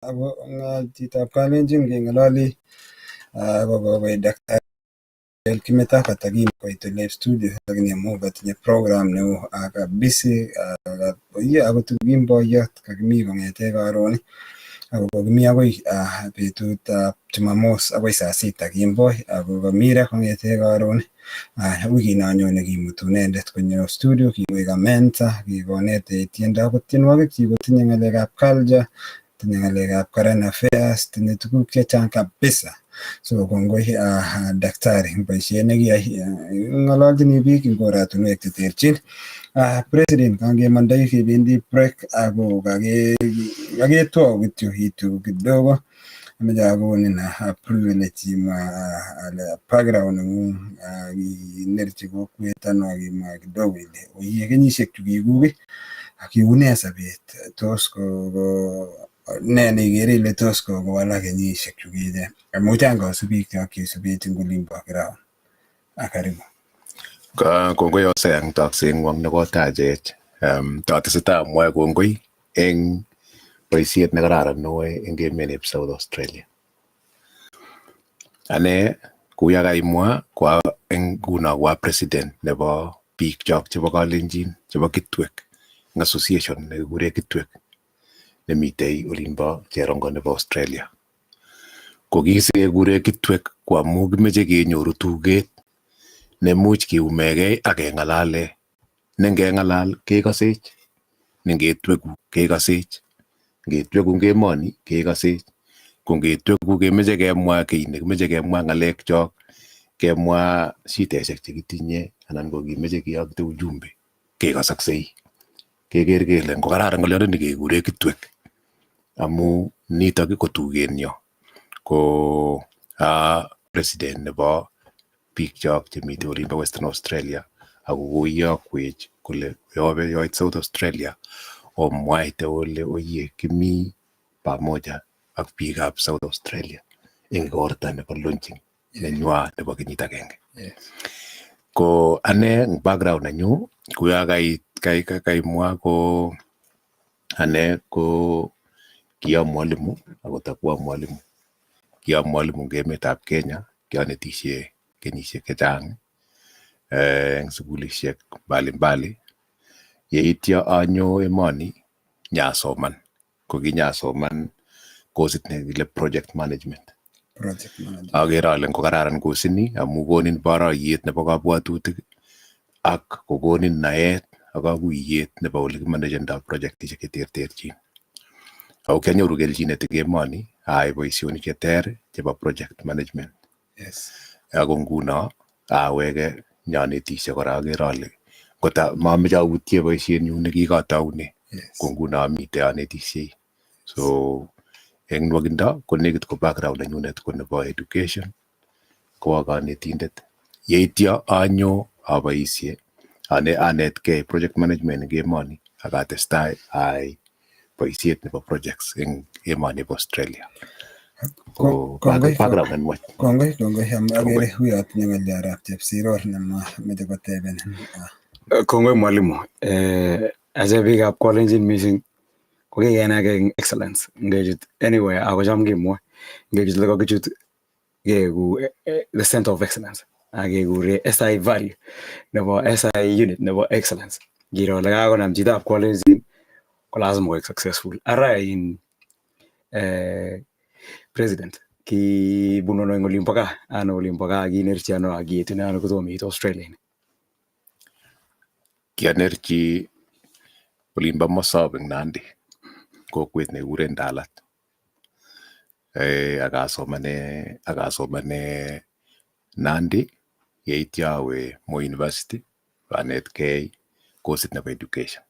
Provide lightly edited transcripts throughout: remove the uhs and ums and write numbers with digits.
Ako chitab Kalenjin keng'ololi akobo koik daktari Kimeta Katagini koit ole studio lakini amu katinye program neo kabisa ako tukin boyot kakimi kong'ete karon ako kokimi akoi betutab Jumamos akoi saa sita kemboi ako kami ra kong'ete karon. Wikino nyone kimutu inendet konyo studio, kikoik a mentor, kikonetech tiendo akot tienwogik kotinye ng'alekab culture, tinye ng'alekab current affairs, tinye tuguk chechang kabisa. So kongoi daktari eng boisiet nekiyai, ng'ololchini biik eng oratinwek cheterchin. President, kangemondoi kebendi break ako kaketwou kityo itu kidogo. Ameche akonin privilege imwa ale background nengung, kinerchi kokwet ano ak imwa kidogo ile oiye kenyisiek chu kikuk kiune sobet, tos ko ne neikere ile tos kowalak kenyisiek chu kinye amu chang kosubik chok cheisubech eng olimbo ground. Karibu. Kongoi Hosea eng toksengwong nekotachech. Tatesetai amwae kongoi eng boisiet nekararan neoe eng emet South Australia. Ane kou ya kaimwa ko eng nguno ko a president nebo biik chok chebo Kalenjin chebo Kitwek eng association nekikure Kitwek nemitei olimbo cherongo nebo Australia. Ko kisikekure Kitwek ko amu kimeche kenyoru tuget nemuch kiumegei ak keng'alale, ne ngeng'alal kekasech, ne ngetweku kekasech, ngetweku eng emoni kekasech, ko ngetweku kemeche kemwa kiy nekimeche kemwa ng'alek chok, kemwa shideshek chekitinye anan ko kimeche kiyokte ujumbe kekasaksei. Keker kele ngokararan ng'olyondoni kekure Kitwek amu nitok ko tugenyo ko president nebo biik chok chemiten olimbo Western Australia ako koiyokwech kole yobe yoit South Australia omwaite ole oye kimi pamoja ak biikab South Australia eng igorta nebo launching nenywa nebo kenyit agenge. Ko ane eng background nenyu ko ya kaimwa ko ane ko kia mwalimu ako takwa mwalimu. Kia mwalimu eng emetab Kenya, kianetishe kenyisiek chechang eng sukulishek mbalimbali. Yeityo anyo emoni nyasoman, ko kinyasoman kosit nekile project management. Project management. Akere ale ngokararan kosini amu konin boroiyet nebo kabwatutik ak kokonin naet ak kaguiyet nebo ole kimanagendo projectishek cheterterchin. Ako kianyoru kelchinet eng emoni aai boisionik cheter chebo project management. Ako nguno aweke nyonetishe kora akere ale ngota mameche autie boisienyu nekikataune ko nguno amite anetishei. So eng nwokindo ko nekit ko background nenyunet ko nebo education ko a kanetindet. Yeityo anyo aboisie anetkei project management eng emoni ak atestai aai boisiet nebo projects eng emoni bo Australia. Ko background nenwach. Kongoi, kongoi. Akere uyo tinye ng'olyo arap Chepsiror nemameche koteben. Kongoi mwalimu. Ache biikab Kalenjin missing ko kikenai eng excellence ngechut anywhere ako cham kemwoe ngechut ole kakichut keeku the center of excellence ak kekure SI value nebo SI unit nebo excellence. Ngiro ole kakonam chitab Kalenjin ko lazima koek successful. Ara in president kibunu ano eng olimbo gaa, ano olimbo gaa, kinerchi ano ak kietune ano kotomo iit Australia? Kianerchi olimbo Mosop eng Nandi, kokwet nekikure Ndalat. Akasomane Nandi yeityo awe Moi University anetkei kosit nebo education.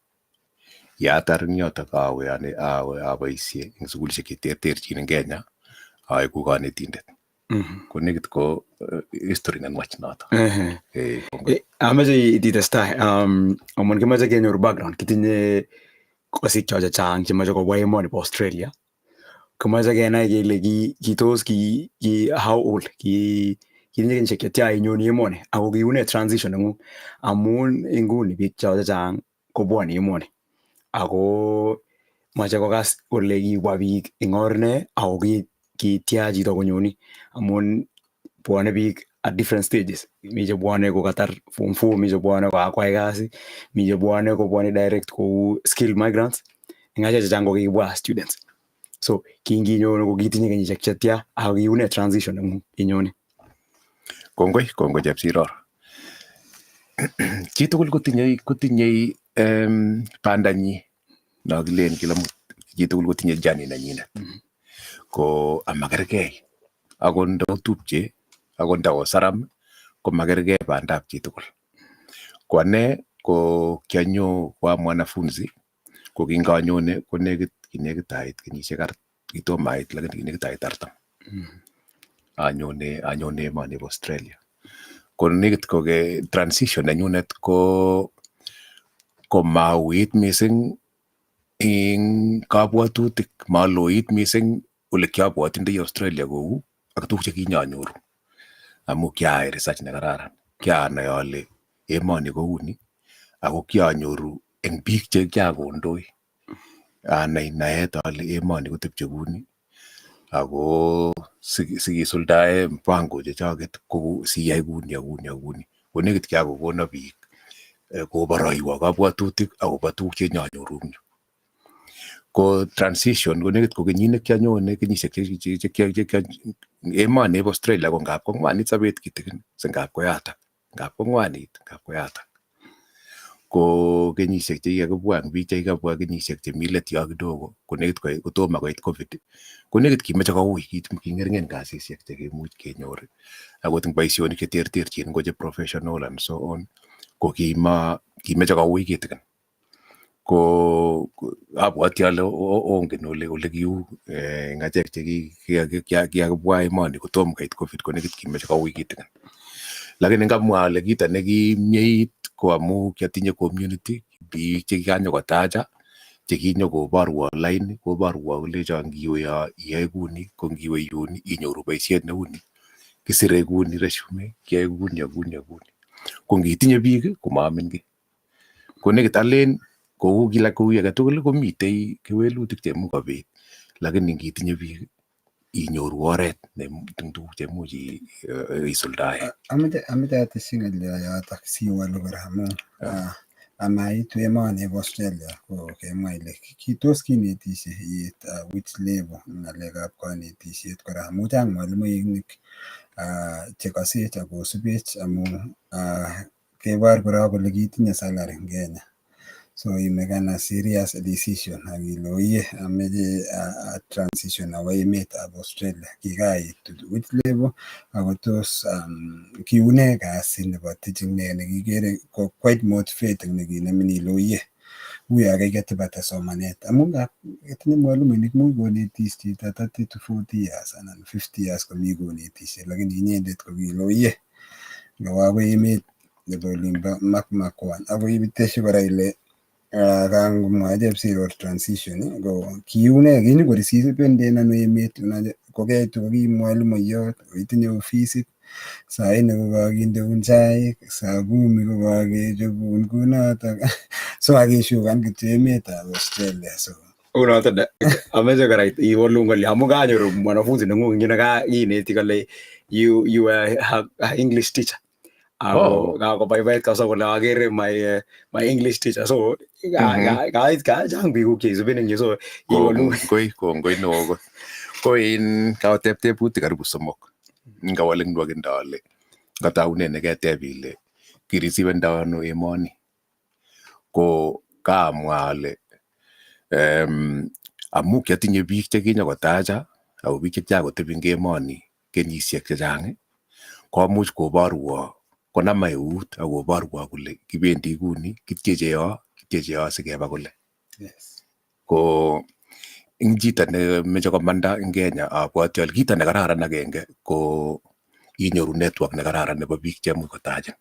Yeatar eng yotok awe aboisie eng sukulishek cheterterchin eng Kenya aeku kanetindet. Ko nekit ko history nenwach noto. Kongoi. Ameche itestai amun kimache kenyor background, kitinye kosik cho chechang chemoche kobwa emoni bo Australia, kimache kenai kele ki tos ki how old ki kitinye kenyisiek chetya inyoni emoni ako kiune transition nengung amun inguni biik cho chechang kobwone emoni ako Moche kokas kole kibwa biik eng or nee ako kitya chito konyoni amun bwone biik at different stages. Mi chebwone kokatar form 4, mi chebwone kokakwai kasi, mi chebwone kobwone direct kou skilled migrants. Eng achek chechang ko kikibwa as students. So kinginyone ko kitinye kenyisiek chetya ako kiune transition neng'ung inyone? Kongoi, kongoi Chepsiror. Chitugul kotinyei bandanyi no kilen kila chitugul kotinye journey nenyinet. Ko amakergei akot nda otupche akot nda osaram komakergei bandab chitugul. Ko ane ko kianyo ko a mwanafunzi, ko kinganyone ko nekit kinekit ait kenyisiek kitomo ait lakini kinekit ait 40. Anyone emoni bo Australia. Ko nekit ko ke transition nenyunet ko komauit mising eng kabwatutik, maloit mising ole kiabwotindoi Australia kou ak tuguk chekinyonyoru. Amu kiayai research nekararan, kianai ale emoni kouni ako kianyoru eng biik che kiakondoi anai naet ale emoni kotepche kouni ako sikisuldae mpango chechoket ko siyai kuni ak kuni ak kuni. Ko nekit kiakokono biik koboroiwo kabwatutik akobo tuguk chenyonyoru eng yu. Ko transition ko nekit ko kenyit nekianyone kenyisiek che emoni bo Australia ko ngap kong'wanit sobet kitikin si ngap koyatak, ngap kong'wanit, ngap koyatak. Ko kenyisiek chekikakibwa eng biik chekikabwa kenyisiek chemi let yo kidogo ko nekit kotomo koit COVID ko nekit kimeche koui, king'eringen kasisiek chekimuch kenyor akot eng boisionik cheterterchin ngo che professional and so on ko kimeche koui kitikin. Ko abwati ale ongen ole kiu eng achek che kikakibwa emoni kotom koit COVID ko nekit kimeche koui kitikin. Lakini ngamwa ale kito nekimieit ko amu kiatinye community, biik chekikanyokotacha chekinyokoborwo line, koborwo kolecho ngiwe yo iyoe kuni, ko ngiwe yun inyoru boisiet neuni, kisire kuni resume, kiyoe kuni ak kuni ak kuni. Ko ngitinye biik komaamin kiy. Ko nekit alen kou kila kou age tugul komitei kewelutik cheimuch kobit, lakini ngitinye biik inyoru oret eng tuguk cheimuch isuldae. Ameche atesyi ng'alyo yotok siwalu kora amu amaitu emoni bo Australia ko kemwa ile tos kinetishe iit which level ng'alekab konetisiet kora amu chang mwalimuinik chekosech ak kosubech amu kebor kora kole kiitinye salary eng Kenya. So imekan a serious decision ak ile oye ameche a transition awo emetab Australia, kikait which level ako tos kiune kasi nebo teaching ne nekikere ko quite motivating nekinemin ile oye uyo kiketibata somanet amu ngap itinye mwalimuinik much konetis chito 30 to 40 years anan 50 years komi konetisie lakini inyendet ko kile oye ngawo akoi emet nebo olimbo Makwan ako iteshi kora ile kangomwa Chepsiror transition ko kiune kinyokorisipenden ano emet kokeitu ko ki mwalimuiyot itinye ofisit saa nne kokakindeun chaik saa kumi kokakechobun kunotok so akishukan kityo emetab Australia so Unoto de ameche kora iwolu ng'olyo amu kanyoru mwanafunzi neng'ung eng yuno kineti kole you were her English teacher ako kakobaibait kabisa kole akere my English teacher, so kait chang biikuk cheisubin eng yu, so iwolu. Kongoi, kongoi neo kot. Ko in kakoteb tebutik karibu somok. Ngawal eng nwokindo ale ngataune neketeb ile kirisipendo ano emoni. Ko kaamwa ale amu kiatinye biik chekinyokotacha ako biik chekiakotebi eng emoni kenyisiek chechang komuch koborwo konama eut ak koborwo kole kibendi kuni, kityeche yo, kityeche yo sikeba kole. Ko eng chito nemeche komanda eng Kenya abwati ale kito nekararan agenge ko inyoru network nekararan nebo biik chemuch kotachin.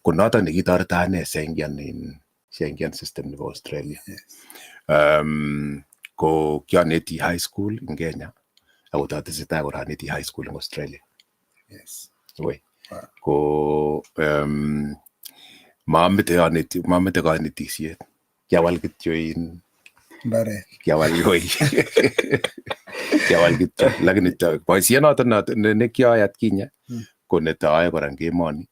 Ko notok nekitoreto ane siaingian in siaingian system nebo Australia. Ko kianeti high school eng Kenya ako tatesetai kora aneti high school eng Australia. Woi. Ko maamete kanetisiet, kiawal kityo in Mbaret. Kiawal koi. Kiawal kityo, lakini boisiet noton ne kiyoe atkinye ko netaoe kora eng emoni.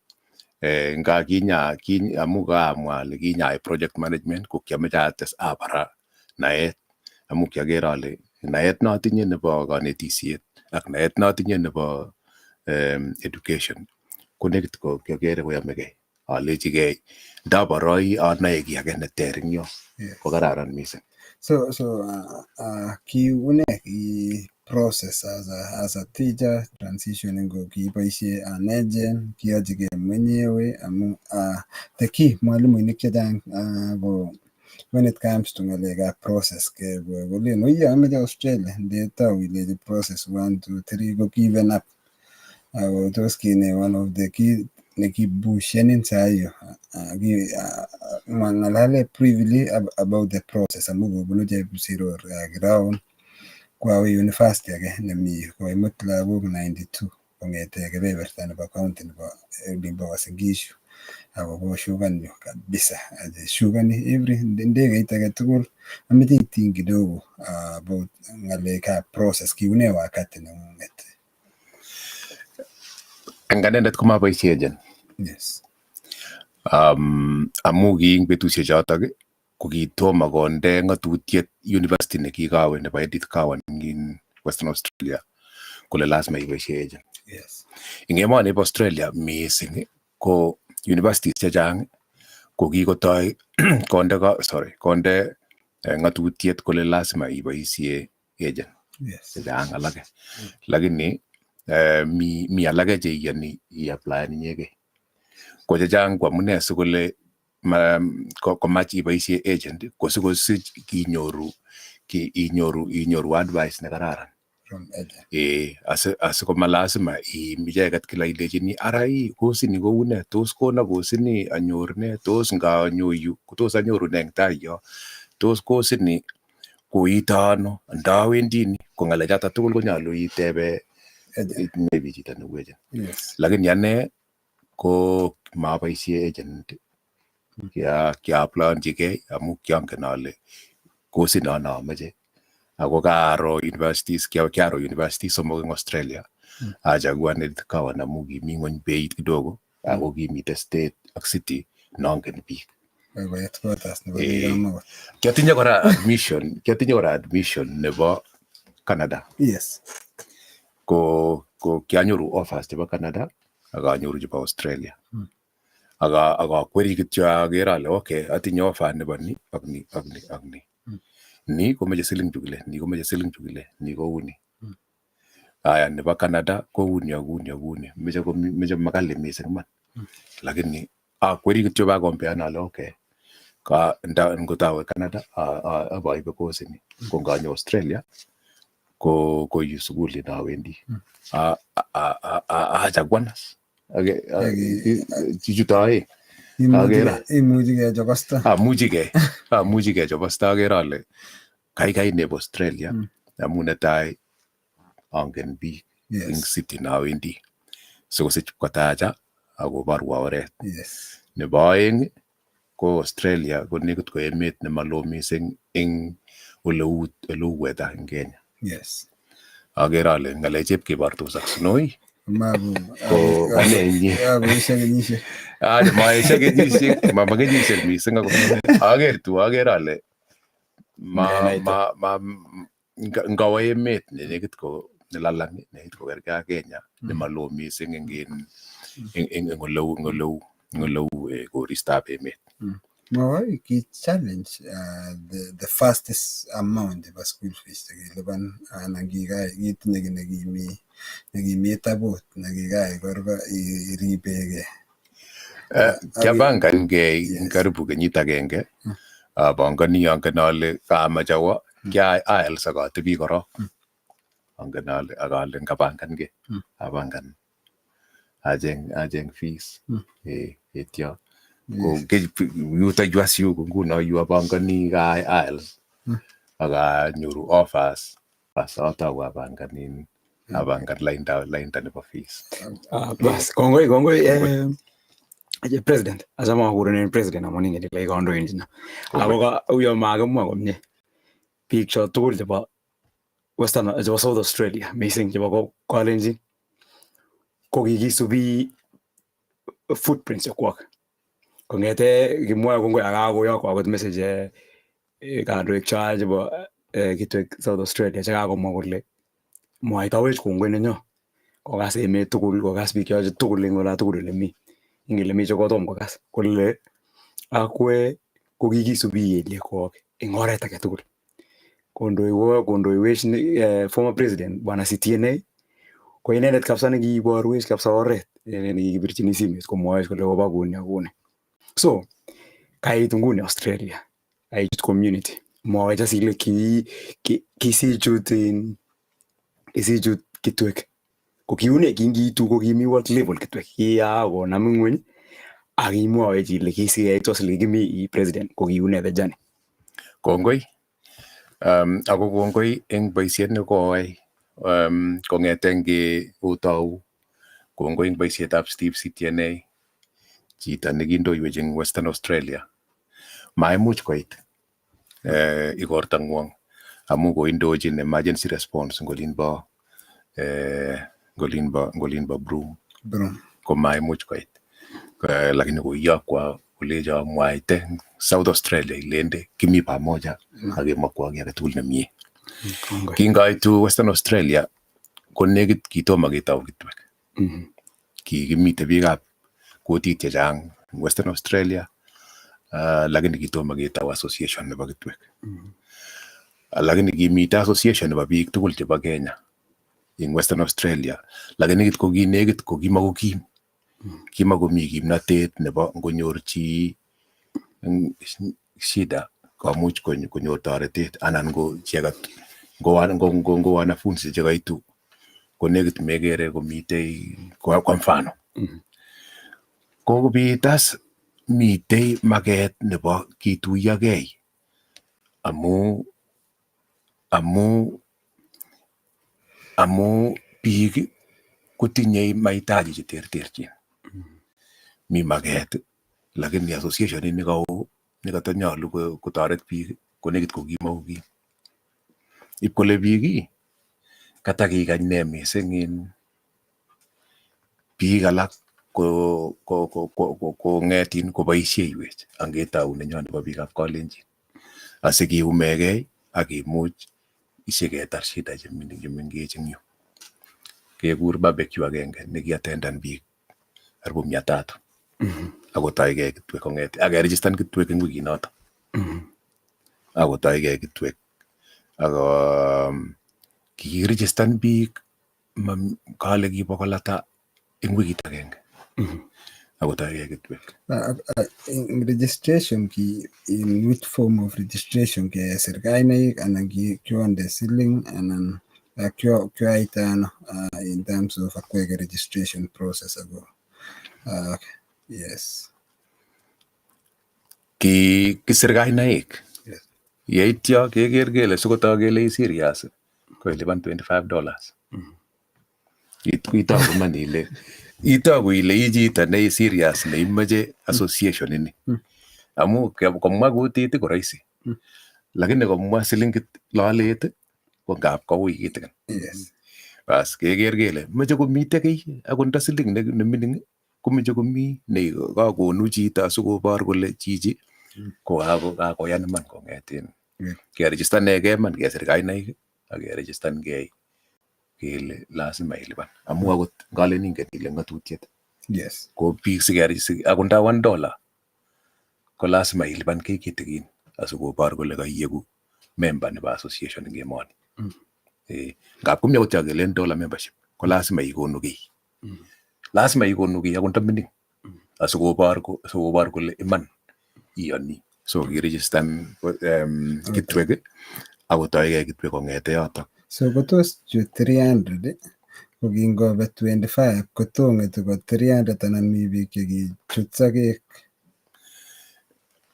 Nga kinya amu kaamwa ale kinyai project management ko kiameche ates abara naet amu kiaker ale naet notinye nebo kanetisiet ak naet notinye nebo education ko nekit ko kiakere koyomegei alechigei ndaboroi anoe kiy age neter eng yo ko kararan mising. So kiune ki process as a teacher transitioning ko kiiboisie an agent, kiyochigei mwenyewe amu the key mwalimuinik chechang ko when it comes to ng'alekab process kolen oiyo ameche Australia, ndetau ilechi process one two three ko given up. Ako tos kine one of the key nekibushenin saa hiyo ng'alale briefly about the process amu kobunu Chepsiror ground kwawe university age nemi koimut lagok 92 kong'ete kebeberta nebo county nebo olimbo Uasin Gishu ako koshukan yu kabisa shukani every ndegeit age tugul. Ameche itiny kidogo about ng'alekab process, kiune wakati neng'ung'et? Eng anendet komaboisie agent. Amu ki eng betusiek chotok ko kitomo konde ng'atutiet university nekikawe nebo Edith Cowan eng Western Australia kole lazima iboisie agent. Eng emoni bo Australia mising ko universities chechang ko kikotoi konde sorry konde ng'atutiet kole lazima iboisie agent chechang alake, lakini mi alake cheiyoni iaplayan inyegei. Ko chechang ko amune sikole komach iboisie agent ko sikosich inyoru inyoru advice nekararan from agent. Asikoma lazima iim icheket kila ilechini ara ii kosini koune, tos kona kosini anyor ne, tos nganyo yu tos anyoru ne eng tai yo, tos kosini koito ano ndawendi ni, ko ng'alechoto tugul konyolu itebe maybe chito neu agent. Lakini ane ko maboisie agent, kiaplaanchigei amu kiangen ale kosit no amoche ako kaaro universities, kiaro universities somok eng Australia, achaguan Edith Cowan amu kimi ng'weny beit kidogo ako kimite state ak city nongen biik. Kiatinye kora admission nebo Canada. Ko kianyoru offers chebo Canada ak anyoru chebo Australia. Ak akweri kityo aker ale okay, atinye offer nebo ni ak ni ak ni ak ni. Ni komeche siling chu kile, ni komeche siling chu kile, ni kouni. Aya, nebo Canada kouni ak uni ak uni, meche meche makali mising iman. Lakini akweri kityo bakombean ale okay, ka nda ngotawe Canada aboibe kosini, ko nganyo Australia ko yu sukulit awendi achaguan as chuto aeng. Imuchi kechobosta. Amuchi kechobosta, aker ale kaikai nebo Australia amu netai angen biik eng city nawendi sikosich kotacha akoborwo oret. Nebo aeng ko Australia ko nekit ko emet nemaloo mising eng oleu weather eng Kenya. Akere ale ng'alechep kebortos ak snow ko ane Kakoisha kenyisiek. Maisha kenyisiek, ma kenyisiek mising akot. Aker tu aker ale ma ma ma ngawa emet ne nekit ko nelalang, nekit kokergei ak Kenya, nemaloo mising eng eng oleu koristab emet. Mawai ki challenge the fastest amount nebo school fees chekilipan anan kikai kitinye kiy nekimi tabut nekikai iribegei? Kiapangangei karibu kenyit agenge apongoni, angen ale kaamach awo, kia IELTS ak atebi korok, angen ale ak ale ngapangankei apangan acheng fees etyo ko yuto yu as yu ko nguno yu apongoni kaai IELTS ak anyoru offers, bas atou apangan in apangan lainda nebo fees. Bas, kongoi president, achame akurenen president amun ingen ile kandoindet. Ako uyo makimwa komie. Biik cho tugul chebo Western, chebo South Australia, missing chebo Kalenjin, ko kikisubi footprints chekwak kong'ete kimwoe kongoi ak kakoyokwo akot message kandoik cho chebo Kitwek South Australia chekakomwa kole mwaitawech kongoi nenyo kokas emet tugul, kokas biik choche tugul eng ola tugul ole mi, ing ile mi chekotom kokas kole akwe kokikisubi kelyekwok eng oret age tugul. Kondoiwech former president Bwana Sitienei ko inendet kabisa nekiiborwech kabisa oret nekikibirchini simet komwoech kole oba kuni ak kuni. So kait nguni Australia, kaichut community, mwowech as ile kisichut in kisichut Kitwek ko kiune kingiitu ko kimi what level Kitwek kiakonam ng'weny ak imwowech ile kisikeit as ile kimi i president ko kiune the journey? Kongoi ako kongoi eng boisiet nekoai kong'eten otou. Kongoi eng boisietab Steve Sitienei, chito nekindoiwech eng Western Australia. Maimuch koit igorto ng'wong amu koindochin emergency response ngolinbo Broome. Broome. Ko maimuch koit, lakini koiyokwo kolecho mwaite South Australia ilende kimi pamoja ak kemokwo kiy agetugul nemie. Kongoi. Kingoitu Western Australia ko nekit kitomo ketou Kitwek. Kikimite biikab kutit chechang eng Western Australia, lakini kitomo ketou association nebo Kitwek. Lakini kimite association nebo biik tugul chebo Kenya eng Western Australia, lakini kit ko kinekit ko kimakokim, kimakomi kimnatet nebo ngonyor chi shida komuch konyor toretet anan ko chi age ngo wanafunzi chekaitu ko nekit mekere komitei kwa mfano. Kokobit as mitei maket nebo kituyokei amu biik kotinyei mahitaji cheterterchin. Mi maket, lakini association ini kao nekatanyolu kotoret biik ko nekit ko kimakokim. Ip kole biik ii katakikany ne mising in biik alak kong'etin koboisieiwech angetou nenyo nebo biikab Kalenjin asikiumegei akimuch isiketar shida chemengech eng yu. Kekur barbecue agenge nekiatendan biik karibu 300 akotoigei Kitwek kong'et akerejistan Kitwek eng wikinoto akotoigei Kitwek ako kikirejistan biik kale ki 100 eng wikit agenge akotoigei Kitwek. In registration ki in which form of registration? Kesir kainaik anan kionde siling anan kyoaita ano in terms of akwege registration process ako yes? Ki kisir kainaik. Yeityo keker kele sikotok kele i serious ko ilipan $25. Itoku iman ile itoku ile i chito ne i serious neimoche association ini amu komwa kutit ko rahisi lakini komwa silingit lolet ko ngap koui kitikin. Bas keker kele moche komite kiy akot nda siling nemining komeche komi ne kakonu chito asikobor kole chichi ko kakoyan iman kong'etin kerejistanegei iman kesir kainaik ak kerejistankei kele lazima ilipan amu akot ngalen ingen ile ng'atutiet ko biik sikerejistan akot nda $1 ko lazima ilipan kiy kitikin asikobor kole kaiyeku member nebo association eng emoni. Ngap komi akot yo kelen dollar membership ko lazima ikonu kiy. Lazima ikonu kiy akot nda mining asikobor kole iman iyoni. So kirejistan Kitwek akotoigei Kitwek kong'ete yotok. So kotos chu 300 ko kingobe 25 kotong'etu ko 300 anan mi biik chekichut sokek?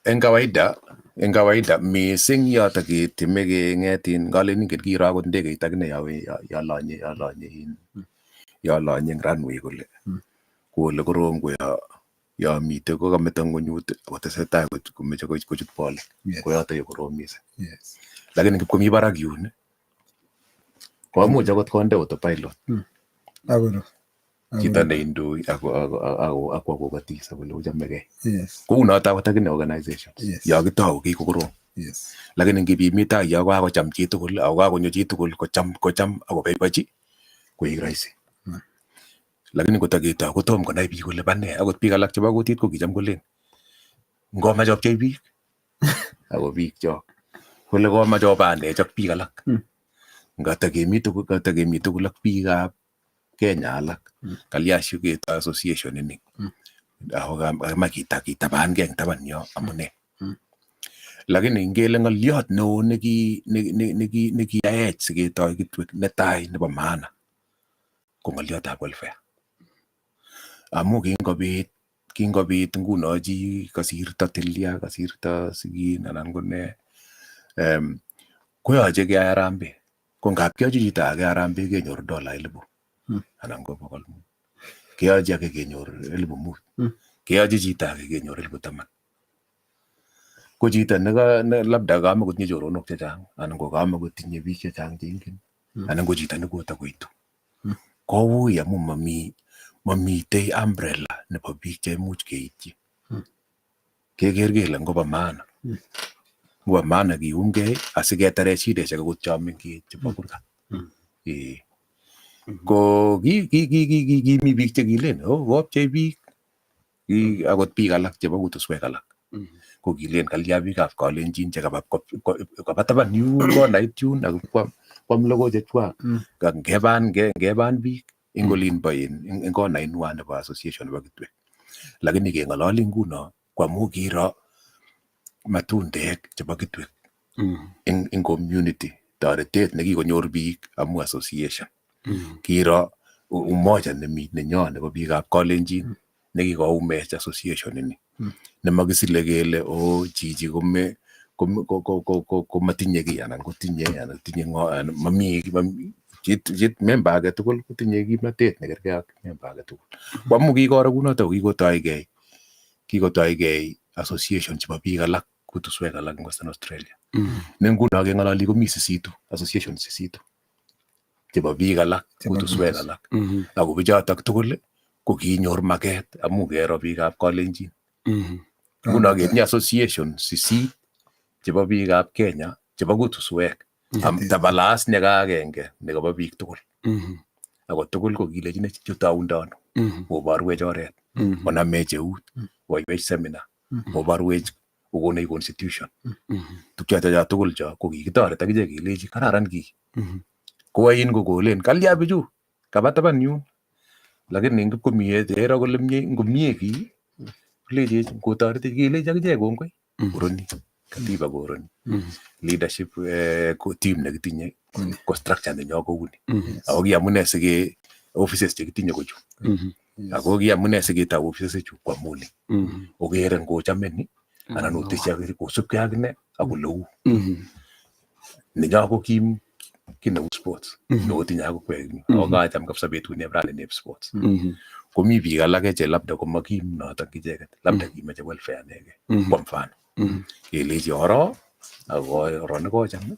Eng kawaida mising yotok ketime keng'etin ngalen ingen kiro akot ndegeit akine yo lonye eng runway kole ko ole korom ko yo Yo mitei kokameto ng'unyut akotesetai komeche kochut bolik. Yes. Ko yoto ye korom mising. Yes. Lakini kipkomi barak yun komuch akot konde autopilot. Akoru. Chito neindoi akwo kokotis akole ochomegei. Yes. Kounoto akot akine organizations. Yes. Yo kitou kiy kokorom. Yes. Lakini ngipimi tai yo kakocham chitugul ako kakonyo chitugul kocham kocham akoboibochi koik rahisi. Lakini kotaketou kotom konai biik kole ba nee. Akot biik alak chebo kutit ko kicham kolen ngomach opchei biik ako biik chok kole komach obanech ak biik alak. Ngatakemi tugul katakemi tugul ak biikab Kenya alak kalya shiketoi association ini ako kamach kitabankei eng taban yo amune. Lakini ngele ng'oliot neo nekiyaech siketoi kitwek netai nebo maana ko ng'oliotab welfare. Amu kingobit nguno chi kasirto tilya, kasirto sikin anan ko ne, koyoche keyai harambee. Ko ngap keyochi chito age harambee kenyor dola 1000 anan ko 500. Keyochi age kenyor 5,000. Keyochi chito age kenyor 10,000. Ko chito neka ne labda kamakotinye choronok chechang anan ko kamakotinye biik chechang cheingen anan ko chito nekotakoitu. Koui amu mamitei umbrella nebo biik cheimuch keityi. Keker kele ngobo maana. Ngobo maana kiumgei asiketare shideshek akot cho mengech chebo kurgat. Eh. Ko kimi biik chekilen oh kopchei biik akot biik alak chebo kutuswek alak. Ko kilen kalya biikab kalenjin chekaba kaba taban yun konait yun ak kwam logoi chechwak. Ngeban biik eng olin bo eng konait nywan nebo association nebo kitwek. Lakini keng'ololi nguno ko amu kiro matundek chebo kitwek eng community toretet nekikonyor biik amu association. Kiro umoja nemi nenyo nebo biikab kalenjin nekikoumech association ini. Nemakisile kele o chichi kome komatinye kiy anan kotinye anan tinye ng'o anan mami chit member age tugul kotinye kimnatet nekergei ak member age tugul. Ko amu kikoro kunoto kikotoigei association chebo biik alak kutuswek alak eng Western Australia. Ne nguno keng'ololi komi sisitu association sisitu chebo biik alak kutuswek alak. Ako bichotok tugul ko kinyor maket amu kero biikab kalenjin. Nguno ketinye association sisit chebo biikab Kenya chebo kutuswek tabalas neka agenge nekobo biik tugul. Ako tugul ko kilechinech chutaundo ano oborwech oret, onamech eut, oiwech seminar, oborwech okonech constitution. Tukchoto cho tugul cho ko kikitoret akichek kelechi kararan kii. Koain kokolen kalya bichu kaba taban yun. Lakini ngipkomie ero kole mie ngomie kii kolechech ngotoretech kelechi akichek kongoi koroni katiba koroni leadership ko team nekitinye ko structure nenyo kouni. Ako ki amune sike offices chekitinye kochu. Ako ki amune siketau offices chu ko amuni. Okere ngochame ni anan oteshi ak kosubkei ak ne ak oleu. Nenyo ko kim kiy neu sports neotinye ak okwek ako kacham kabisa betut rani nep sports. Komi biik alake che labda komakim notok icheket labda kimeche welfare inegei kwa mfano kelechi oro ako oro nekocham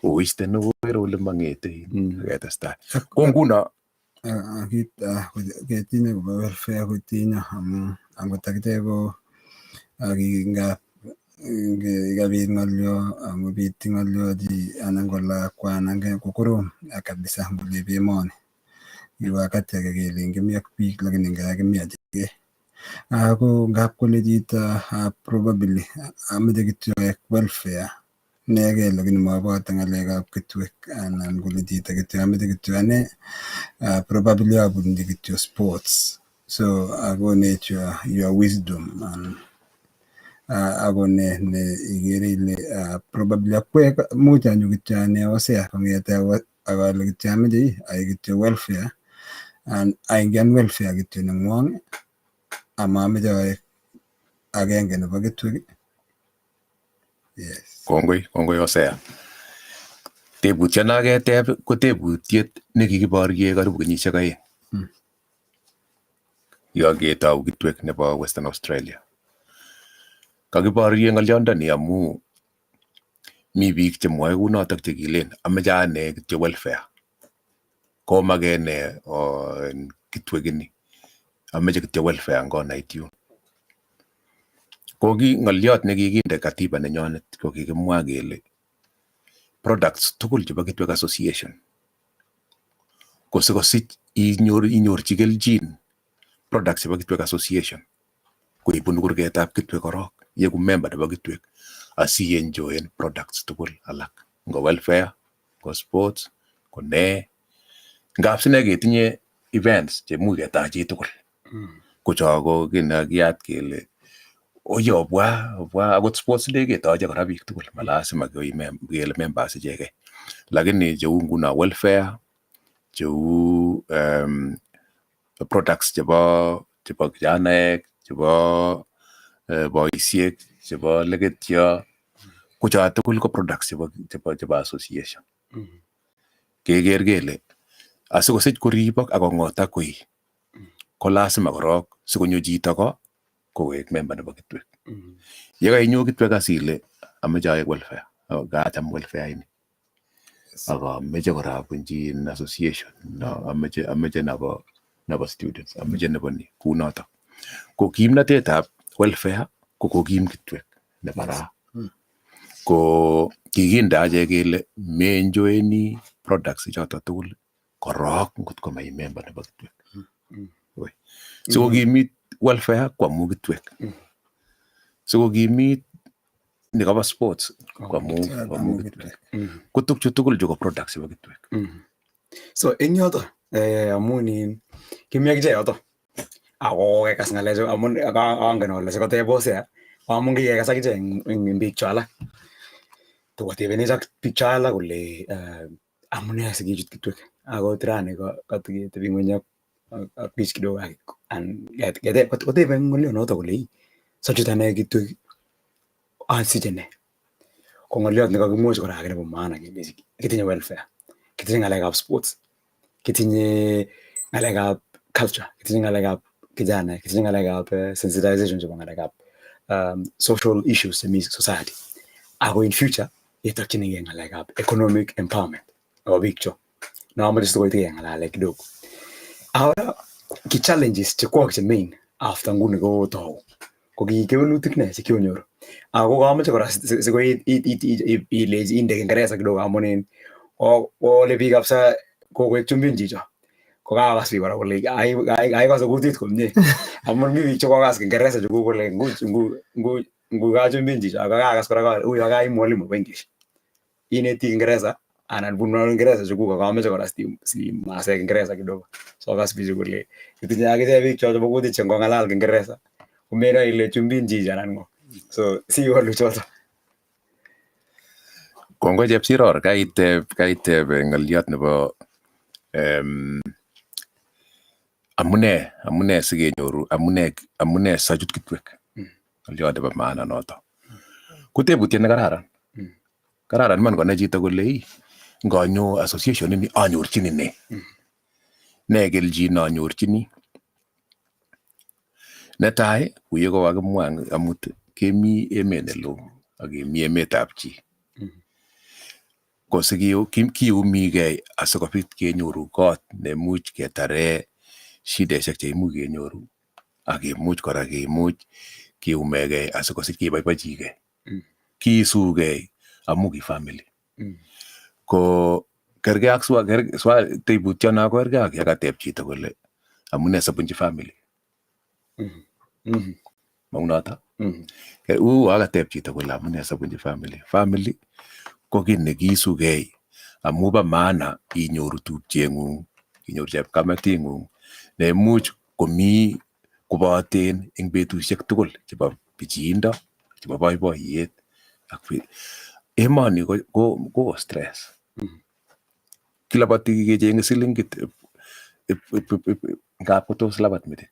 oiste nekokere ole mang'ete aketestai. Ko nguno Kit ketinye kobo welfare kotinye amu angot akichek ko ngap kabit ng'olyo angobit ng'olyo chi anan ko lakwa anan ko korom kabisa ngolep emoni. Ki wakati age kelen kimi ak biik lakini nga kimi achekei. Ako ngap kole chito probably amoche kityo aek welfare inegei lakini mobwote ng'alekab kitwek anan kole chito kityo amoche kityo ane probably abunji kityo sports. So akonech your wisdom and ako ne ne ikere ile probably akwek much anyo kityo ane Hosea kong'ete ak ale kityo amoche aek kityo welfare and aingian welfare kityo neng'wong amamoche aek agenge nebo kitwek. Yes. Kongoi Hosea. Tebutiet neketeb ko tebutiet nekikiborye karibu kenyisiek 2. Yekaketou kitwek nebo Western Australia. Kakiborye ng'olyondoni amu mi biik chemwoe kunotok chekilen ameche ane kityo welfare. Komake ne kitwek ini, ameche kityo welfare ngonait yun. Ko ki ng'olyot nekikinde katiba nenyonet ko kikimwa kele products tugul chebo Kitwek Association ko sikosich inyorchi kelchin products chebo Kitwek Association ko ibunu kurgetab Kitwek korok, ieku member nebo Kitwek asienjoyen products tugul alak, ngo welfare, ngo sports, ko nee. Ngap sine ketinye events chemuch ketach chitugul. Ko cho ko kiy nekakiyat kele oye obwa obwa akot sports day ketoche kora biik tugul, malasima kele members ichegei. Lakini cheu nguno welfare, cheu products chebo kijanaek, chebo boisiek, chebo leketyo, ko cho tugul ko products chebo association. Keker kele asikosich koribok ak kong'otak koi ko lazima korok sikonyo chito ko koek member nebo Kitwek. Yekainyo Kitwek asile ameche aek welfare, kacham welfare ini ak ameche kora abunchi association, no, ameche nebo students, ameche nebo ni kunotok. Ko kimnatetab welfare ko kokim Kitwek nebo ra. Ko kikinde achek kele meenjoeni products ichoto tugul korok ngot ko mai member nebo Kitwek. Sikokimit welfare ko amu Kitwek. Sikokimit nikobo sports ko amu Kitwek. Ko tukchu tugul chu ko products chebo Kitwek. So eng yoto amun in kimi akichek yoto ako kekas ng'alechu amun angen ale sikoteb Hosea amun kikekas akichek eng biik cho alak tokotebenech ak biik cho alak kole amune sikichut Kitwek akot rani kateketebi ng'weny ak biik kidogo keteb ng'olionoto kole sochut ane Kitwek asiche nee. Ko ng'oliot nekakimwochi kora ake nebo maana kelechi kitinye welfare, kitinye ng'alekab sports, kitinye ng'alekab culture, kitinye ng'alekab kijanaek, kitinye ng'alekab sensitization chebo ng'alekab social issues chemi society. Ako in future ketokchinigei ng'alekab economic empowerment nebo biik cho. Nomoche sikoit keng'alale kidogo. Ahora ki challenges chekwok che main after nguni kotou ko ki kewelutik ne chekionyoru ako kamoche kora sikoi ilechi inde Kiingereza kidogo amun in kole biik kabisa kokoek chumbin chicho ko kakas biik kora kole aikose kutit komie amun mi biik chekokas Kiingereza chekuk kole ngu kachumbin chicho ako kakas kora uyo kai mwalimu nebo English ineti Kiingereza anan bunu Kiingereza chekuk ako amoche kora si masek Kiingereza kidogo so kas bichu kole itinye akichek biik cho chebo kutit che ngong'alal Kiingereza komenoe ile chumbin chichi anan ngo so siwolu choto. Kongoi Chepsiror, kaiteb ng'oliot nebo amune sikenyoru amune sochut Kitwek. Ng'oliot nebo maana noto. Ko tebutiet nekararan. Kararan iman konai chito kole ii ngonyo association ini anyorchini nee. Nee kelchin anyorchini. Netai kuye kokakimwa amut kemi emet neloo ak kemi emetab chi. Ko sikiumigei asikobit kenyoru kot nemuch ketare shideshek cheimuch kenyoru ak kemuch kora kemuch kiumegei asikosich keboibochigei. Kiisugei amu ki family. Ko kergei ak tebutyono ko kergei ak yekateb chito kole amune sobunchi family. Maunoto? Uu akateb chito kole amune sobunchi family. Family ko kiy nekiisugei amu bo maana inyoru tupcheng'ung, inyoru chepkameting'ung neimuch komi koboten eng betusiek tugul chebo pichiindo, chebo boiboiyet ak emoni ko stress. Kiloboti kecheng'e silingit ngap kotos labat metit.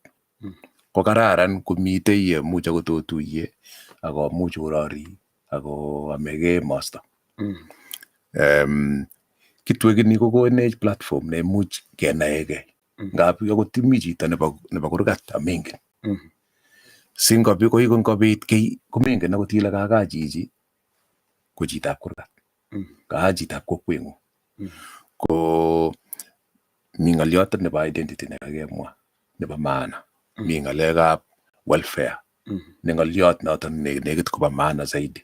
Ko kararan komitei yemuch akot otuiye ak omuch orori ak oamekei emosto. Kitwek ini kokonech platform neimuch kenaegei. Ngap akot imi chito nebo kurgat amengen. Singobi koiku ngobit kiy komengen akot ile kaka chichi ko chitab kurgat. Kaa chitab kokweng'ung. Ko mi ng'olyot nebo identity nekakemwa nebo maana. Mi ng'alekab welfare ne ng'olyot noton ne nekit kobo maana zaidi.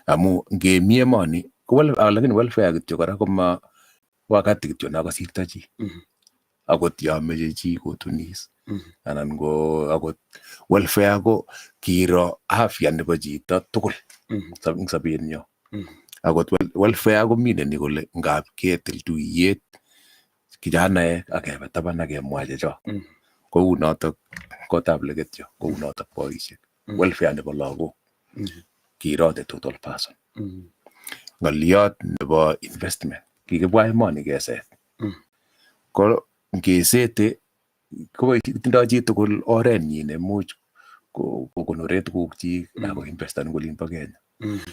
Amu ngemi emoni ko lakini welfare kityo kora koma wakati kityo no kasirto chi. Akot yo meche chi kotunis anan ko akot welfare ko kiro afya nebo chito tugul eng sobenyo. Akot welfare komineni kole ngap ketil tuiyet kijanaek ak kebe taban ak kemwa chechok. Kou notok kotab leketyo, kou notok boisiek. Welfare nebo lagok. Kiro the total person. Ng'olyot nebo investment. Kikibwa emoni keset. Ko ngesete ko tindoi chitugul orenyin nemuch kokonore tugukchik ak koinvestan eng olimbo Kenya.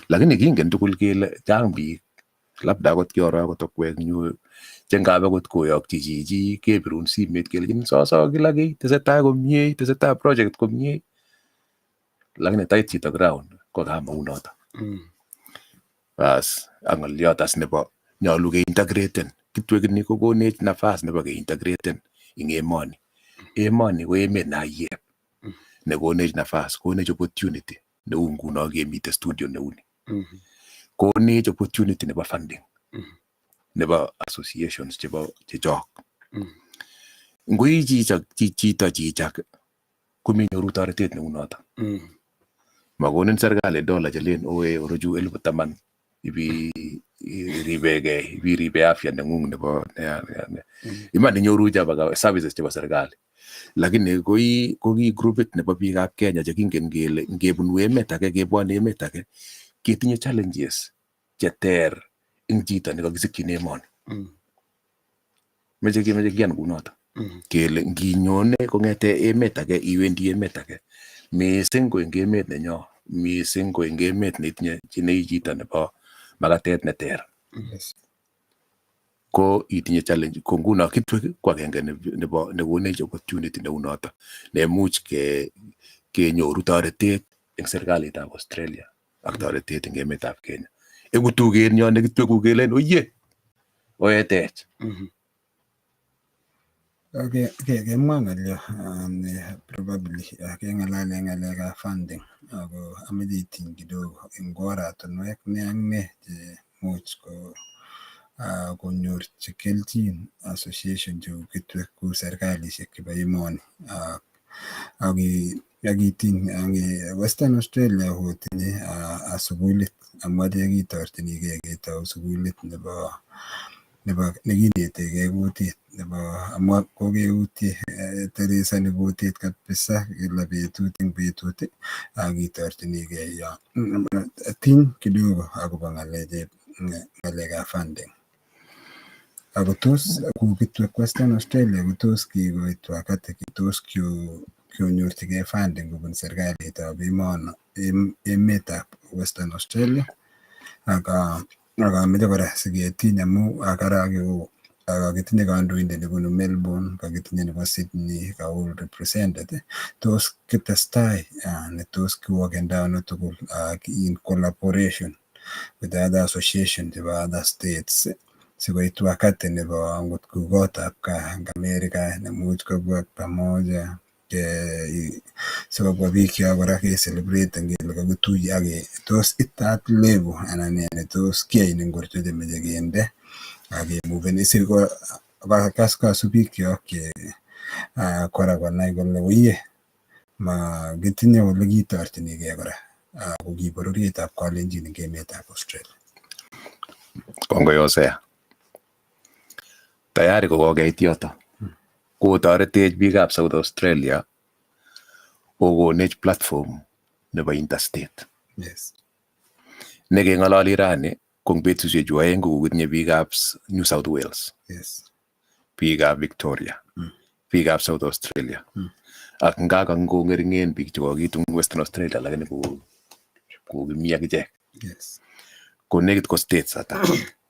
Lakini kingen tugul kele chang biik labda akot kioro akot okwek nyu che ngap akot koyokchi chichi kebirun simet kelechin soso kila kiy tesetai komie, tesetai project komie, lakini tait chito ground ko kamau notok. Bas ak ng'olyot as nebo nyolu keintegraten kitwek ni kokonech nafas nebo keintegraten ing emoni. Emoni ko emet ne ayiep nekonech nafas, konech opportunity neu nguno kemite studio neuni. Konech opportunity nebo funding nebo associations chebo chechok. Ngoi chito chichak komenyoru toretet neu notok. Makonin serikali dola chelen oe orochu 10,000 ibi iribegei, ibiribe afya neng'ung nebo iman inyoru chebo services chebo serikali. Lakini koi koki grupit nebo biikab Kenya chekingen kele ngebunu emet age kebwone emet age ketinye challenges cheter eng chito nekakisikyin emoni. Meche kiyan kunoto. Kele nginyone kong'ete emet age iwendi emet age mising ko eng emet nenyo, mising ko eng emet netinye nei chito nebo makatet neter. Ko itinye challenge ko nguno kitwek ko agenge nebo nekonech opportunity neu noto nemuch kenyoru toretet eng serikalitab Australia ak toretet eng emetab Kenya. Eku tuget nyo nekitweku kelen oye oetech. Okay, kemwa ng'olyo ne probably keng'alale ng'alekab funding ako ameche itiny kidogo eng oratinwek ne ak ne che much ko konyorchi kelchin association cheu kitwek kou serikalishek chebo emoni ak itiny ang Western Australia kotinye sukulit amu achek kitorchinigei ketou sukulit nebo nekinetegei kutit nebo amu kokeutye teresani kutit kabisa kila betut eng betut ak kitorchinigei yo tiny kidogo akobo ng'alekab funding. Ako tos kou kitwek Western Australia ko tos kikoit wakati tos kionyorchigei funding kobun serikalitab emono emetab Western Australia ak ameche kora siketiny amu kara kakitinye kandoindet nebunu Melbourne, kakitinye nebo Sydney, ka all represented, tos kitestai ne tos kiwokenda ano tugul in collaboration with the other association chebo other states sikoit wakati nebo angot ku kotab gaa eng America nemuch kobwa pamoja sikobwa biik kyok kora ke celebrate kele kakituye ak tos it that level anan nee ne tos kiyai ne ngorcho chemeche kende ak kemuven sikokas kasubikyok che kora konai kole oye ma kitinye ole kitorchinigei kora ko ki bororietab Kalenjin eng emetab Australia. Kongoi Hosea. Tayari kokokeit yoto. Kotoretech biikab South Australia kokonech platform nebo interstate. Nekeng'ololi rani ko eng betusiechu aeng ko kokitinye biikab New South Wales, biikab Victoria, biikab South Australia. Ak nga kong'ering'en biik chekokiitu eng Western Australia lakini kokimi ak ichek. Ko nekit ko states ata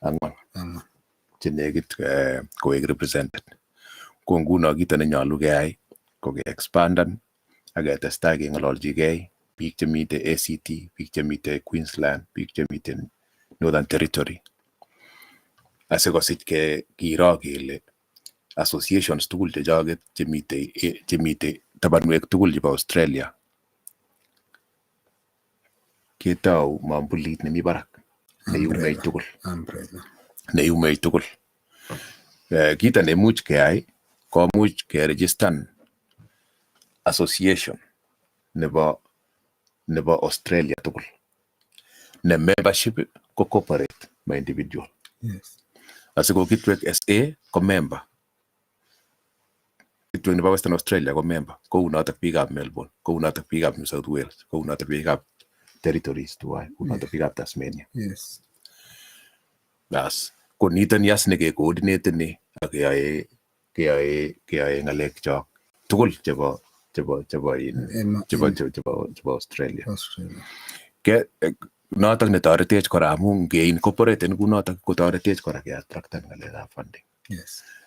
ang'wan Ang'wan. Che nekit koek represented. Ko nguno kito nenyolu keyai ko ke-expandan ak ketestai keng'ololchigei biik chemite ACT, biik chemite Queensland, biik chemite Northern Territory, asikosich kiro kele associations tugul chechoket chemite tabanwek tugul chebo Australia ketou mambulit nemi barak neyumech tugul. Umbrella. Neyumech tugul. Kito neimuch keyai komuch keregistan association nebo Australia tugul ne membership ko corporate, ma individual. Asiko Kitwek SA ko member, Kitwek nebo Western Australia ko member, kou notok biikab Melbourne, kou notok biikab New South Wales, kou notok biikab territories tuwai, kou notok biikab Tasmania. Bas, ko niton yas neke-coordinateni ak keyoe ng'alek chok tugul chebo in chebo chebo Australia. Australia. Ke notok netoretech kora, amu nge-incorporaten kunotok kotoretech kora ke-attractan ng'alekab funding.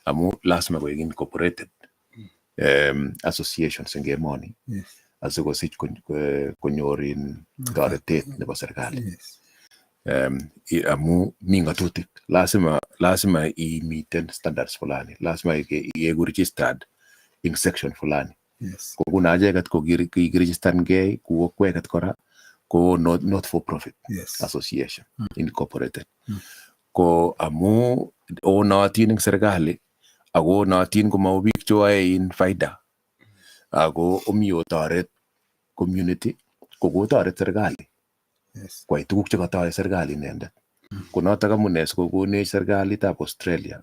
Amu lazima koek incorporated associations eng emoni asikosich konyor in toretet nebo serikali. Amu mi ng'atutik, lazima imiten standards fulani, lazima ieku registered ing section fulani. Ko nguno acheket ko kikiregistankei ku okweket kora ko not for profit association incorporated. Ko amu onotin eng serikali ako onotin komau biik cheoe in faida ako omi otoret community, ko kotoret serikali kwai tuguk chekatoe serikali inendet. Ko notok amune sikokonech serikalitab Australia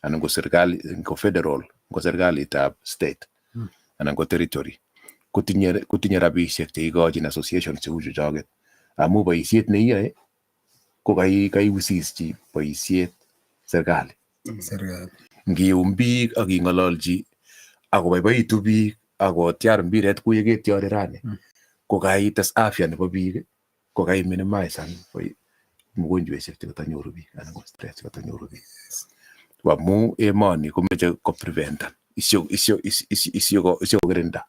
anan ko serikali ko federal, ko serikalitab state anan ko territory kotinye rabisiek cheikochin association cheu chuchoket, amu boisiet neiyoe ko kaiwisischi boisiet serikali. Serikali. Ngium biik ak ing'ololchi ak koboiboitu biik ak kotyar mbiret kou yeketyori rani, ko kaites afya nebo biik, ko kaiminimisan mugonjweshek chekotonyoru biik anan ko stress chekotonyoru biik. Amu emoni komoche kopreventan isyo kokirinda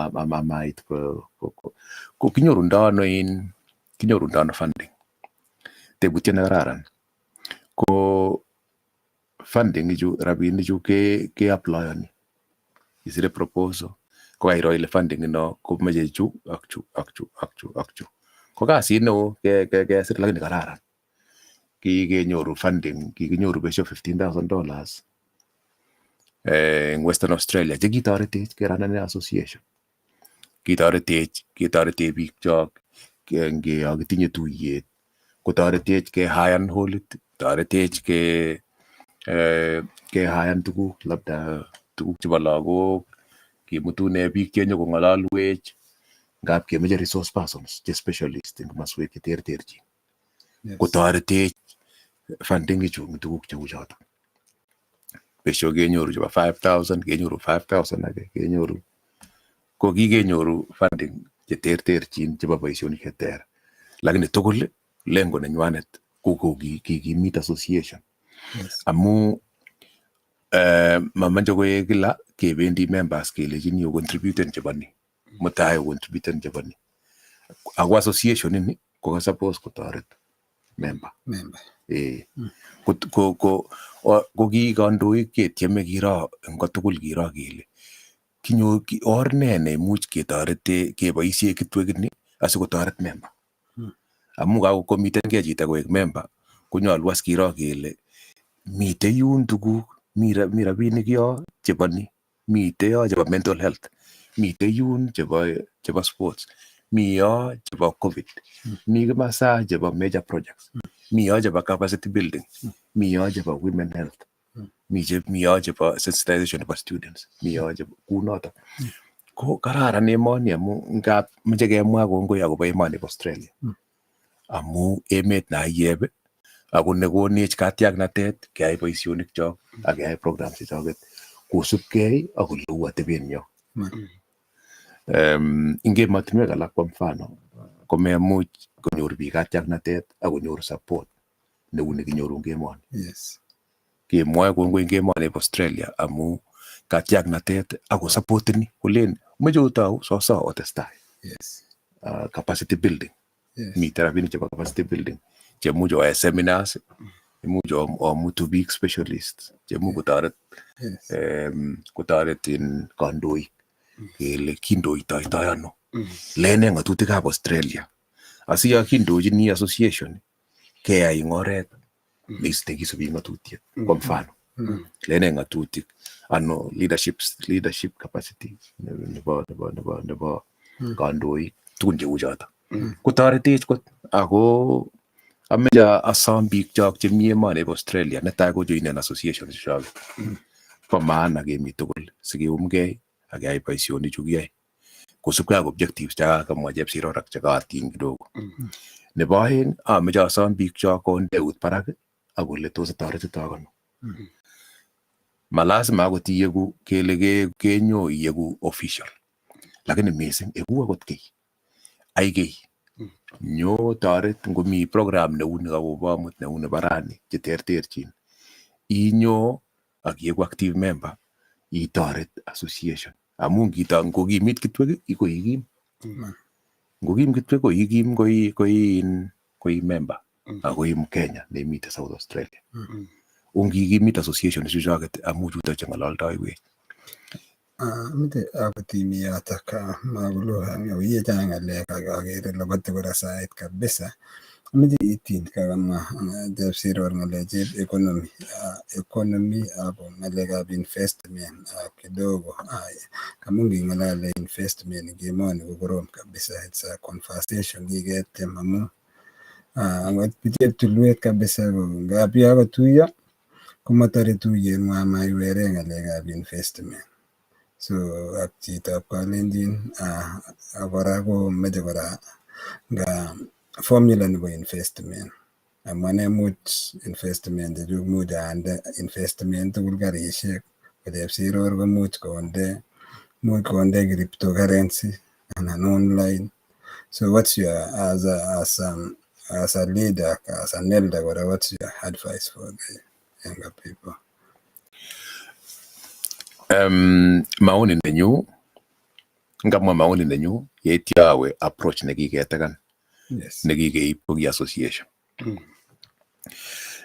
amait ko kinyorundo ano in kinyorundo ano funding? Tebutiet nekararan. Ko funding ichu, rabinichu ke applyoni, isire proposal, ko kairo ile funding ino komoche chu ak chu ak chu ak chu ak chu. Ko kasit neo kesir, lakini kararan. Kikenyoru funding, kikinyoru besio $15,000 eng Western Australia chekitoretech keranane association. Kitoretech ketoretech biik chok yo kitinye tuyet, kotoretech kehayan holit, toretech kehayan tuguk, labda tuguk chebo lagok, kimutune biik chenyokong'ololwech, ngap kemoche resource persons che specialist eng komoswek cheterterchin. Kotoretech funding ichu eng tuguk cheu chotok. Besio kenyoru chebo 5000, kenyoru 5000 ake, kenyoru ko kikenyoru funding cheterterchin chebo boisionik cheter, lakini tugul lengo nenywanet ko kikimit association. Amu mamoche koek kila kebendi members kelechini ocontributen chebo ni, mutai ocontributen chebo ni, ako association ini ko suppose kotoret member. Member. Eh, ko ki kandoik ketieme kiro eng kotugul, kiro kele kinyor or nee neimuch ketorete keboisie Kitwek ini asikotoret member. Amu kakokomitenkei chito koek member, konyolu as kiro kele mitei yun tuguk, mi rabinik yo chebo ni, mitei yo chebo mental health, mitei yun chebo sports, mi yo chebo COVID, mi komasa chebo major projects, mi yo chebo capacity building, mi yo chebo women health, mi yo chebo sensitization nebo students, mi yo chebo kunotok. Ko kararan emoni amu ngap moche kemwa kongoi akobo emoni bo Australia amu emet neayep ako nekonech katiaknatet keyai boisionik chok ak keyai programs chechoket kosubkei ak oleu atebenyo. Ing emotinwek alak, kwa mfano, komemuch konyor biik katiaknatet ak konyor support neu nekinyoru eng emoni. Kemwoe kongoi eng emoni bo Australia amu Katiaknatet ako supporteni kolen moche otou soso otestai. Yes. Capacity building. Yes. Miten rabinik chebo capacity building chemuch oyae seminars, imuch omutu biik specialists chemuch kotoret Yes. Kotoret in kandoik kele kindoitoitoi ano, lene ng'atutikab Australia asiyo kindochini association keyai eng oret nekisubi ng'atutiet. Kwa mfano, lene ng'atutik ano, leadership capacity nebo kandoik, tugun cheu choto kotoretech kot. Ako ameche asom biik chok chemi emoni bo Australia, netai kojoinen association choket. Bo maana kemi tugul sikeumgei ak keyai boisionik chu kiyoe kosubkei ak objectives chekakamwa Chepsiror ak chekatiny kidogo. Nebo aeng, ameche asom biik chok konde eut barak ak kole tos itoretito ano. Ma lazima akot iyeku kele kenyo iyeku official, lakini missing eku akot kiy ai kiy nyo toret ngomi program neu nekakobo amut, neu nebo rani, cheterterchin, inyo ak ieku active member itoret association, amu ngito ngokimit kitwek ko ikim, ngokim kitwek ko ikim, koi member ako i Mkenya nemite South Australia. Ongikimit association ichuchoket amu chuto cheng'ololdoiwech. Mite akot imi yotok makolo chang ng'alek ak akere loboti kora sait kabisa. Ameche itiny kakamwa Chepsiror ng'alechep economy ako ng'alekab investment kidogo, amu nging'alale investment eng emoni ko korom kabisa. It's a conversation kiketiem amu akot cheptulwet kabisa ko ngap yo katuiyo komatore tuyetng'wa maiwere ng'alekab investment. So ak chitab Kalenjin ak kora komeche kora nga formula nebo investment, amu ane much investment chechuk much ande investment tugul karishek, ko Chepsiror komuch konde cryptocurrency anan online. So what's your as a leader, as an elder kora, what's your advice for the younger people? Maoni nenyu, ngamwa maoni nenyu yeityo awe approach nekiketekan nekikeib ko ki association.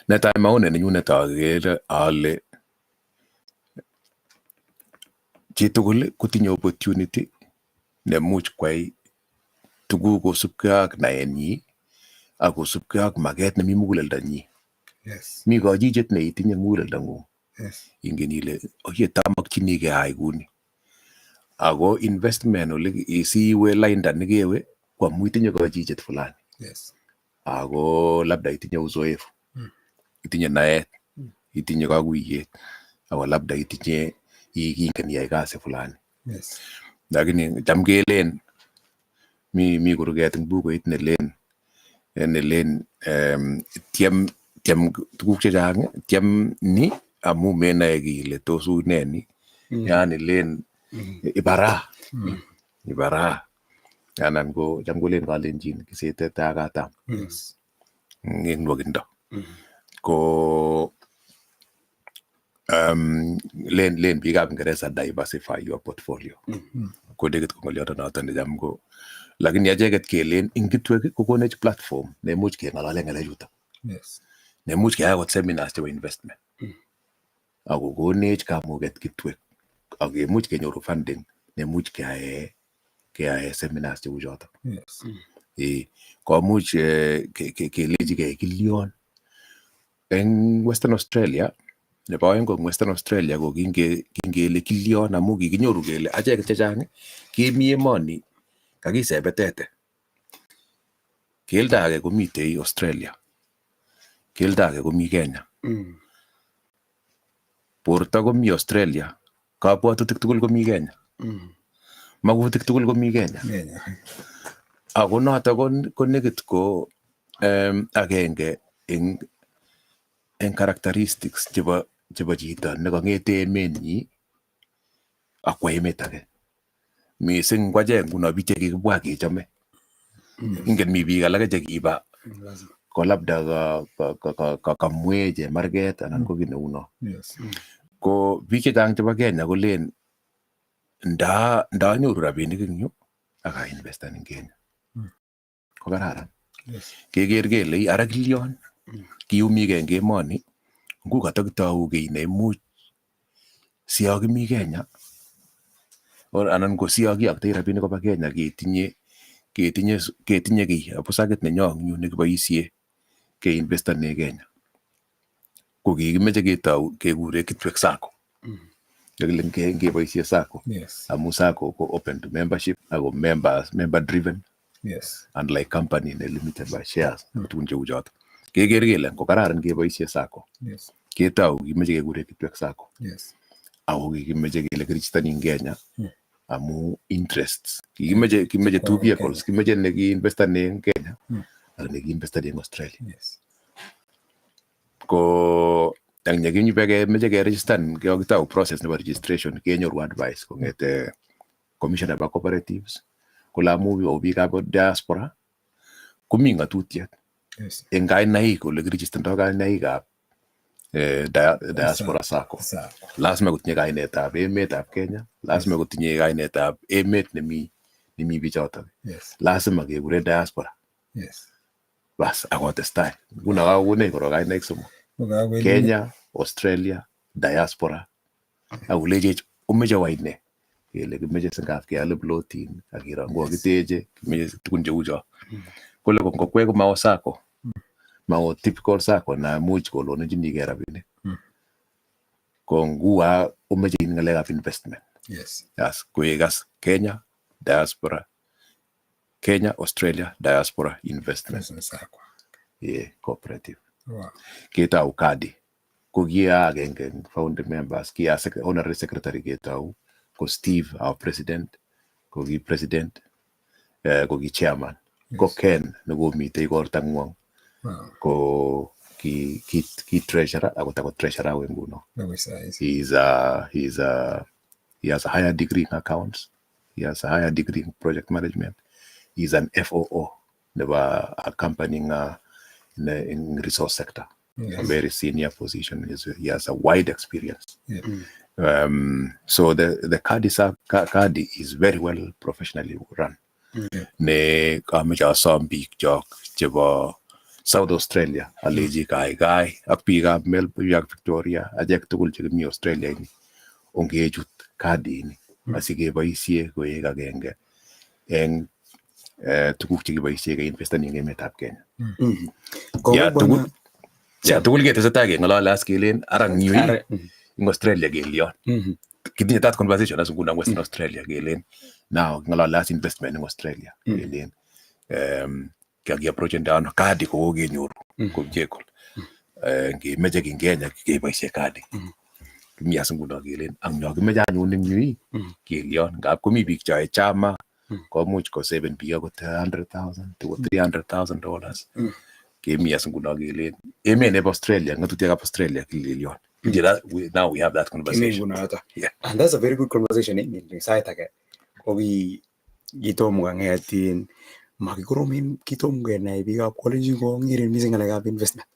Netai, maoni nenyunet akere ale chitugul kotinye opportunity nemuch kwai tuguk kosubkei ak naenyi ak kosubkei ak maket nemi muguleldonyi. Mi kachichet neitinye muguleldong'ung, ingen ile oye tamokchinigei ayai kuni, ako investment ole siwe lainda nekewe ko amu itinye kachichet fulani ako labda itinye uzoefu, itinye naet, itinye kakuyet, ako labda itinye ingen iyai kasi fulani. Lakini cham kelen mi kurget eng bukuit nelen tyem tuguk chechang, tyem ni amu menoe kiy ile tos une ni, yani len ibaraa ibaraa, anan ko cham kolen Kalenjin kisete tai katam eng nwokindo ko len biikab Ingeresa "diversify your portfolio". Ko nekit ko ng'oliondo noton necham ko, lakini acheket kelen ing kitwek kokonech platform neimuch keng'alale ng'alechuto, nemuch keyai akot seminars chebo investment, ako konech kamuket kitwek ak kemuch kenyoru funding nemuch keyae seminars cheu choto. Komuch kelechigei kilion eng Western Australia. Nebo aeng, ko Western Australia ko kingele kilion amu kikinyoru kele acheket chechang kemi emoni kakisebetete, keldo age komitei Australia, keldo age komi Kenya, borto komi Australia, kabwatutik tugul komi Kenya, makutik tugul komi Kenya. Kenya. Ako noto ko nekit ko agenge eng characteristics chebo chito nekang'ete emenyi akwa emet age. Mising ko achek nguno biik chekikibwa kechome, ingen mi biik alake chekiba Lazima. Ko labda kamwee chemarket anan ko kiy neu no. Ko biik chechang chebo Kenya kolen nda ndanyoru rabinik eng yu ak ainvestan eng Kenya ko kararan. Keker kele ara kilion kiumigei eng emoni ngu katakitou kiy neimuch siyokimi Kenya anan ko siyokiyoktoi rabinik koba Kenya ketinye ketinye ketinye kiy busakit nenyo eng yu nekiboisie keinvestane Kenya. Ko kikimeche ketou kekure Kitwek Sacco. Nekile ngeboisie Sacco amu Sacco ko open to membership ako members member driven unlike company ne limited by shares tugun cheu choto. Keker kele ngo kararan keboisie Sacco. Ketou kimeche kekure Kitwek Sacco. Ako kikimeche kele kirejistani eng Kenya amu interests. Kikimeche kimeche two vehicles, kimeche nekiinvestane eng Kenya ak nekiinvestane eng Australia. Ko ang yekinyube kemeche kerejistan kokitou process nebo registration kenyoru advice kong'ete Commission nebo Cooperatives kole amu ou biikab diaspora komi ng'atutiet eng kainaik ole kirejistandoi kainaikab diaspora Sacco. Lazima kotinye kainetab emetab Kenya, lazima kotinye kainetab emet nemi nemi bichotok. Lazima kekure diaspora. Bas akotestai. Nguno kakokonech korok kainaik somok. Kenya, Australia, diaspora. Akolechech omeche wai ne? Kele kimeche singap keale plotin akiro ngo kiteche kimeche tugun cheu cho. Kole ko ngokwek komao Sacco. Mao typical Sacco na much kolonechinigei rabinik. Ko ngua omeche in ng'alekab investment. Yes, koek as Kenya, diaspora, Kenya, Australia, diaspora investment. Yeah, cooperative. Ketou Kadi. Ko kia agenge eng founding members, kia honorary secretary ketou, ko Steve, our president, ko ki president, ko ki chairman. Ko Ken nekomitei igorta ng'wong ko ki treasurer ako tako treasurer akoi nguno. He has a higher degree in accounts. He has a higher degree in project management. He's an FOO nebo a company in resource sector. A very senior position. He has a wide experience. So the Kadi, Kadi is very well professionally run. Ne kameche asom biik chok chebo South Australia alechi kaikai ak biikab Melbourne biikab Victoria achek tugul chekimi Australia ini ongechut Kadi ini asikeboisie koek agenge eng tuguk chekiboisie keinvestani eng emetab Kenya. Ya tugul ya tugul ketesetai keng'olole as kelen ara eng yu eng Australia kelion. Kitinye that conversation as nguno Western Australia kelen now ng'olole as investment eng Australia kelen kakiapproachende ano Kadi kokokenyoru ko vehicle. Ngemeche king Kenya keboisie Kadi. Kimi as nguno kelen ang yo kimeche anyun eng yu kelion ngap komi biik choe chama komuch koseven biik akot 100,000 to $300,000. Kemi as nguno kelen emet nebo Australia ng'atutiekab Australia kilelion. Now we have that conversation. Yeah. And that's a very good conversation. Eh? Sait age ko ki kitom kang'et in makikoromen kitom kenai biikab Kalenjin ko ng'eren missing ng'alekab investment.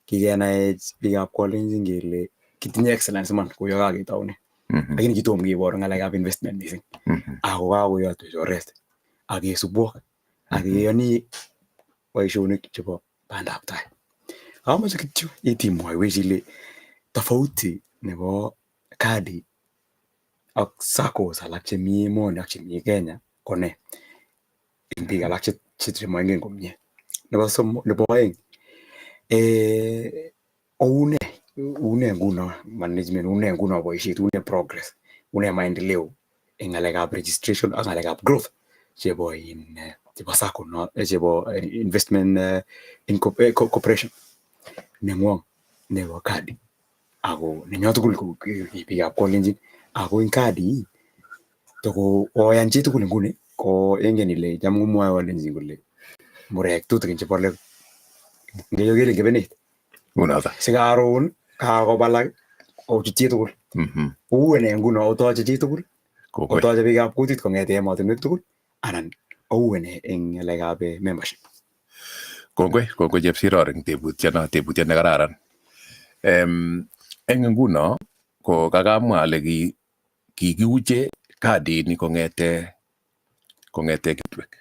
Kikenai biikab Kalenjin kele kitinye excellence iman kuyo kaketoune. Lakini kitom kebor ng'alekab investment missing. Ako kakoyotwech oret ak kesubwok ak keyoni boisionik chebo bandap tai. Amache kityo itimwaiwech ile tofauti nebo Kadi ak SACCOs alak chemi emoni ak chemi Kenya ko nee eng biik alak chemoingen komie. Nebo somok nebo oeng oune une nguno management une nguno boisiet une progress une maendeleo eng ng'alekab registration ak ng'alekab growth chebo in chebo SACCO no chebo investment in corporation neng'wong nebo Kadi ako nenyo tugul ko biikab Kalenjin ako eng Kadi toko oyan chitugul nguni ko ingen ile cham komwoe Kalenjin kole murek tutikin chebole ngeyo kelen kebenet Unoto. Si karon kakobalak kochut chitugul. Uu ene nguno otoche chitugul otoche biikab kutit kong'ete emotinwek tugul anan ou ene eng ng'alekab membership. Kongoi, kongoi Chepsiror eng tebutyono, tebutiet nekararan. Eng nguno Ko kakamwa ale kikiuche kadini kong'ete Kitwek.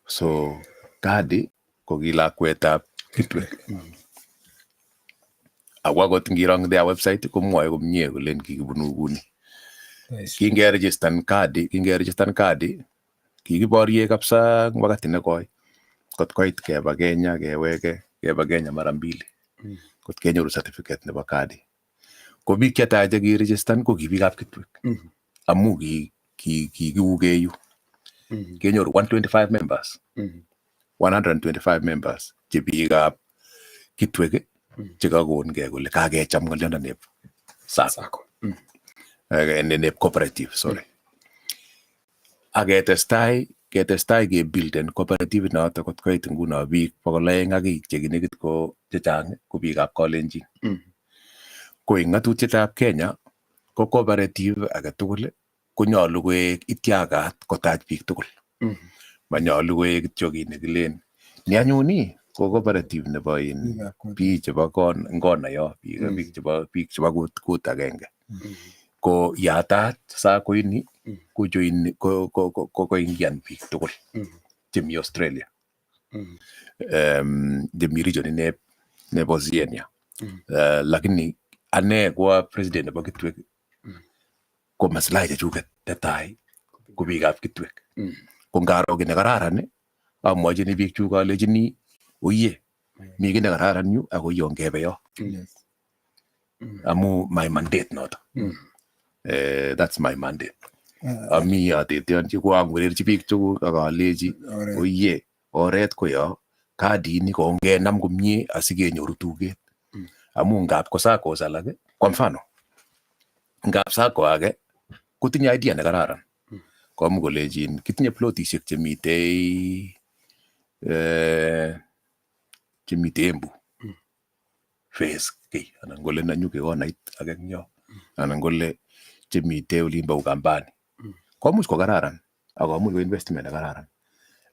So kadi ko ki lakwetab Kitwek. Ako akot ngiro eng their website komwoe komie kolen kikibunu kuni. Kingeregistan kadi kikiborye kabisa eng wakati nekoi kot koit keba Kenya, keweke, keba Kenya mara mbili kot kenyoru certificate nebo kadi. Ko biik chetai chekiregistan ko ki biikab Kitwek amu kikiuge yu. Kenyoru 125 members, 125 members che biikab Kitwek chekakongei kole kakecham ng'olyondoneb SACCO. SACCO. Neb cooperative, sorry. Ak ketestai kebuilden cooperative noto kot koit nguno biik 200 ak kiy chekinekit ko chechang ko biikab Kalenjin. Ko eng ng'atutietab Kenya ko cooperative age tugul konyolu koek ityakat kotach biik tugul. Manyolu koek kityo kit nekilen ni anyun ii ko cooperative nebo in biik chebo ngona yo biik biik chebo kut agenge. Ko yatat SACCO ini ko join ko koingian biik tugul chemi Australia, chemi region nebo Oceania. Lakini ane ko a president nebo Kitwek ko maslahi chechuket netai ko biikab Kitwek. Ko ngaro kiy nekararan amwachini biik chuk alechini oye, mi kiy nekararan yu ako iyo ngebe yo amu my mandate noto. That's my mandate. Ami ateteonchi koangwererchi biik chukuk ak alechi oye, oret ko yo kadini kongenam komie asikenyoru tuget amu ngap ko SACCOs alak, kwa mfano ngap SACCO age kotinye idea nekararan komuch kolechin kitinye plotishek chemite Embu face kiy anan kole Nanyuki konait age eng yo anan kole chemite olimbo Ukambani. Komuch ko kararan ak komuch ko investment nekararan,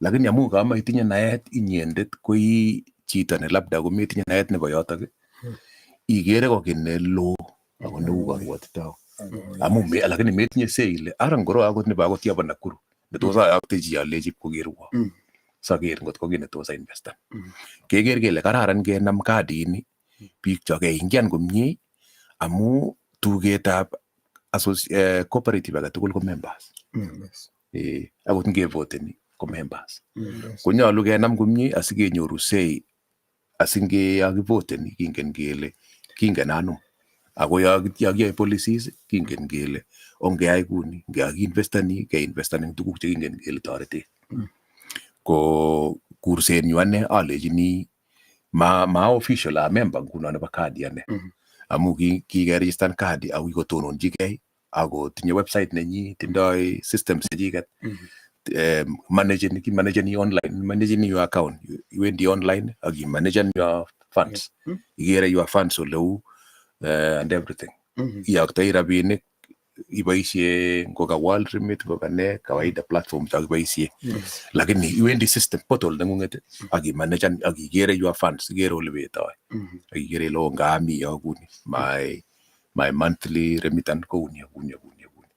lakini amu kamaitinye naet inyendet ko i chito ne labda kometinye naet nebo yotok ikere ko kiy neloo ako neu karwotitao amu me, lakini metinye say ile ara ngoro akot nebo akot yobo Nakuru netos ayokte chi alechi ipkokerwo saker ngot ko kiy netos ainvestan. Keker kele kararan kenam kadini biik cho keingian komie amu tugetab cooperative age tugul ko members. Akot ngevoteni ko members. Konyolu kenam komie asikenyoru say asinge yo kivoteni kingen kele kingen anum ako yo kiyoe policies kingen kele ongeyai kuni ngekakiinvestani keinvestan eng tuguk chekingen kele toretech. Ko kursenyu ane alechini ma official a member nguno nebo kadi ane amu kikeregistan kadi ako kikotononchigei ako tinye website nenyi, tindoi systems chechiket manageni kimanageni online, manageni your account, iwendi online ak imanagen your funds, ikere your funds oleu and everything. Iyoktoi rabinik iboisie ngoka World Remit, ngoka ne kawaida platform cho kiboisie, lakini iwendi system portal neng'ung'et ak imanagen ak ikere your funds, ikere ole betoi ak ikere ile oh ngami yo kuni my monthly remittance kouni ak kuni ak kuni ak kuni.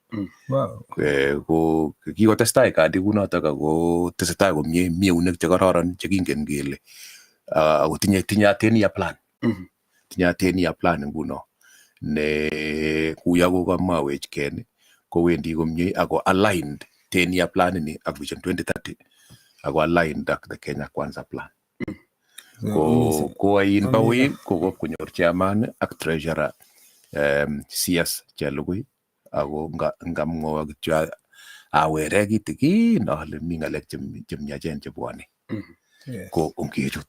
Ko kikotestai kadi kunotok ako tesetai komie, mi eunek chekororon chekingen kele ako tinye 10-year plan. Tinye 10-year plan nguno ne kuyo kokamwawech Ken kowendi komie ako aligned 10-year plan ini ak Vision 2030 ako aligned ak the Kenya Kwanza plan. Ko ain bawi ko konyor chairman ak treasurer CS Chelugui ako ngamwowo kityo awere kitikin ale mi ng'alek chemiachen chebwone ko ongechut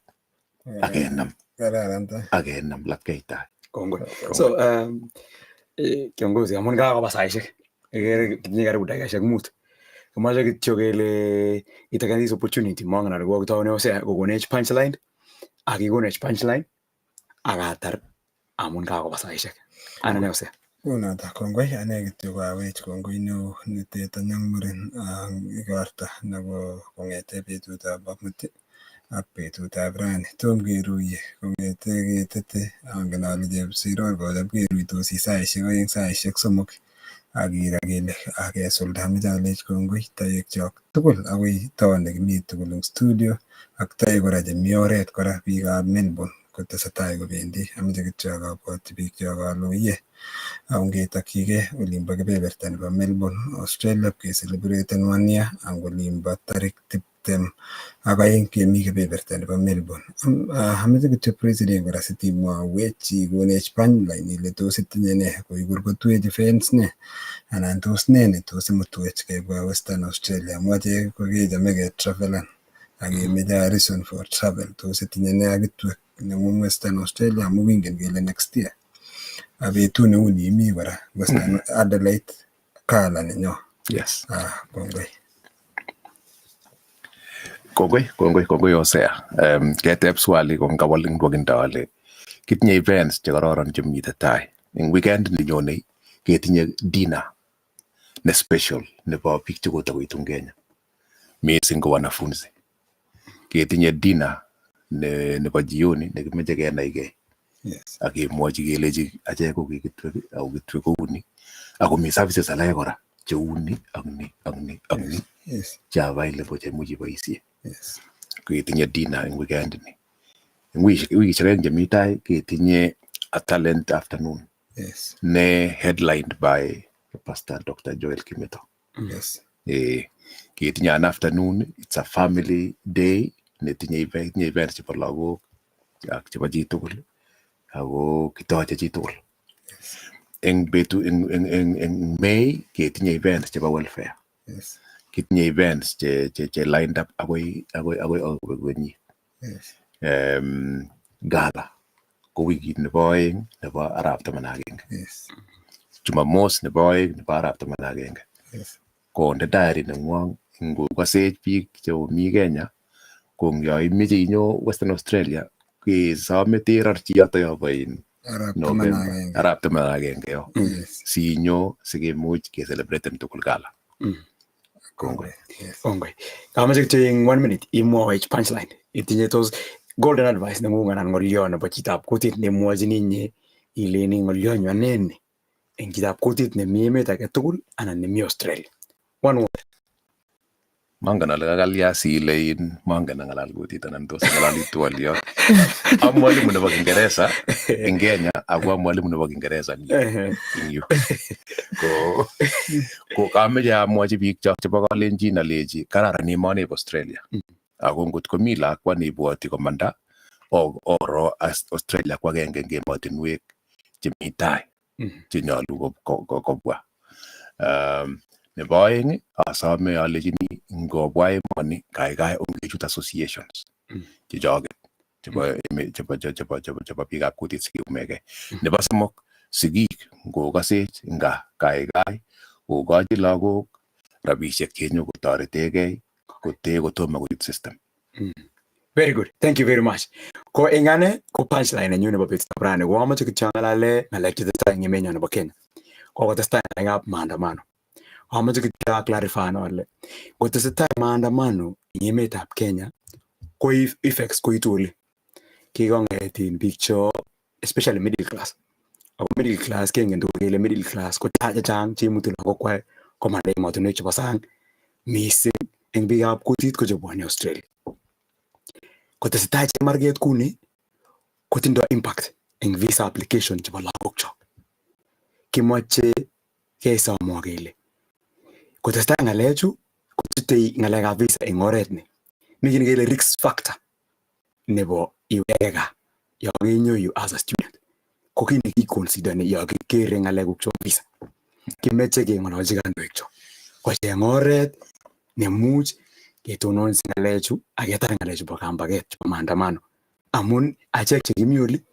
akenam Kararan ta. akenam lapkeita. Kongoi. So kiongozi, amun kakoba saishek, ikere kitinye karibu dakikaishek 5. Kimoche kityo kele itaken this opportunity, mongen ale kokitoune Hosea kokonech punchline ak kikonech punchline ak atar amun kakoba saishek. Anane Hosea. Kunoto kongoi ane kityo koawech kongoi neo nitet anyang muren ang igorta nebo kong'ete betutab amut. Ak betutab rani. Tom keruiye kong'ete ketete angen ale Chepsiror kocham keruitosi saishek 2 saishek 3 ak kiro kele akesulda. Ameche alech kongoi toekchok tugul akoi to nekimi tugul eng studio ak toek kora chemi oret kora biikab Melbourne kotesetai kobendi. Ameche kityo abwotyi biikchok ale oye ongetokchigei olimbo kebeberta nebo Melbourne, Australia kecelebraten one year ang olimbo tarik 22 kemi kebeberta nebo Melbourne. Ameche kityo president kora sitimwowech ikonech punchline ile tos itinye ne koikurkotwech events ne anan tos ne netos imutwech kebwa Western Australia amu achek kokechome ketravelan ak kemeche a reason for travel tos itinye ne ak Kitwek neng'ung Western Australia amu kingen kele next year betut neu ni imi kora Western Adelaide gala nenyo. Yes. Kongoi. Kongoi, kongoi, kongoi Hosea. Keteb swali ko ngawal eng rwokindo ale kitinye events chekororon chemite tai. Eng weekend nenyone ketinye dinner ne special nebo biik chekotokoitu Kenya. Missing ko wanafunzi. Ketinye dinner ne nebo jioni nekimeche kenaigei. Yes. Ak kemwochi kelechi achek ko kikitwek ako kitwek kouni. Ako mi services alak kora cheuni ak ni ak ni ak ni Yes. che available cheimuch iboisie. Yes. Ketinye dinner eng weekend ni. Eng wikishek 2 chemi tai ketinye a talent afternoon Yes. ne headlined by Pastor Dr. Joel Kimeto. Yes. Ketinye an afternoon, it's a family day netinye event, tinye events chebo lagok ak chebo chitugul ako kitoche chitugul. Eng betu eng May ketinye events chebo welfare. Yes. Kitinye events che lined up akoi akoi akoi akoi kenyit. Yes. Gala ko wikit nebo 2 nebo arap 11. Yes. Jumamos nebo 2 nebo arap 11. Yes. Konde diary nengwong ngokasech biik cheomi Kenya ko yo imeche inyo Western Australia kesome terorchi yoto yobo in Arap November 11. arap 11 yo. Yes. Sinyo sikemuch kecelebraten tugul gala. Kongoi. Yes. Kongoi. Kamache kityo eng 1 minute imwowech punchline. Itinye tos golden advice neng'ung anan ng'olyo nebo chitab kutit nemwochini inye ileni ng'olyonyu ane ni eng chitab kutit nemi emet age tugul anan nemi Australia. One word. Mangen ale kakalya sile in mangen ang'alal kutit anan tos ang'alali twoliot. A mwalimu nebo Kiingereza eng Kenya ako a mwalimu nebo Kiingereza eng yu. Ko kameche amwochi biik chok chebo Kalenjin alechi kararan emoni bo Australia. Ako ngot komi lakwa neibwoti komanda oro Australia ko agenge eng emotinwek chemi tai chenyolu kobwa. Nebo 2 asome alechini ngobwa emoni kaikai ongechut associations chechoket chebo chebo chebo chebo chebo biikab kutit sikiumegei. Nebo 3 sigik ngokasech nga kaikai okochi lagok rabisiek chenyokotoretegei kotee kotomo kochut system. Very good. Thank you very much. Ko eng ane ko punchline nenyu nebo betutab rani ko amache kityo ang'alale ng'alek chetesetai eng emenyo nebo Kenya. Kokotestai ng'alekab maandamano. Amache kityo aclarify ale ngotesetai maandamano eng emetab Kenya ko effects koitu oli. Kikong'et biik cho especially middle class. Ako middle class kengen tugul kele middle class ko chechang cheimuti lagokwai komanda emotinwek chebo sang mising eng biikab kutit ko chebwone Australia. Kotesetai chemarket kuni kotindo impact eng visa application chebo lagokchok. Kimoche kesomwa kele kotesetai ng'alechu kochutei ng'alekab visa eng oret ni. Mi kiy nekele risk factor nebo iweke gaa yo kenyo yu as a student. Ko kiy nekiconsideni yo kikere ng'alekuk chebo visa. Kimeche keng'ololchi kandoikchok kocheng oret nemuch ketononsi ng'alechu ak ketar ng'alechu bo kambaket chebo maandamano. Amun achek chekimi oli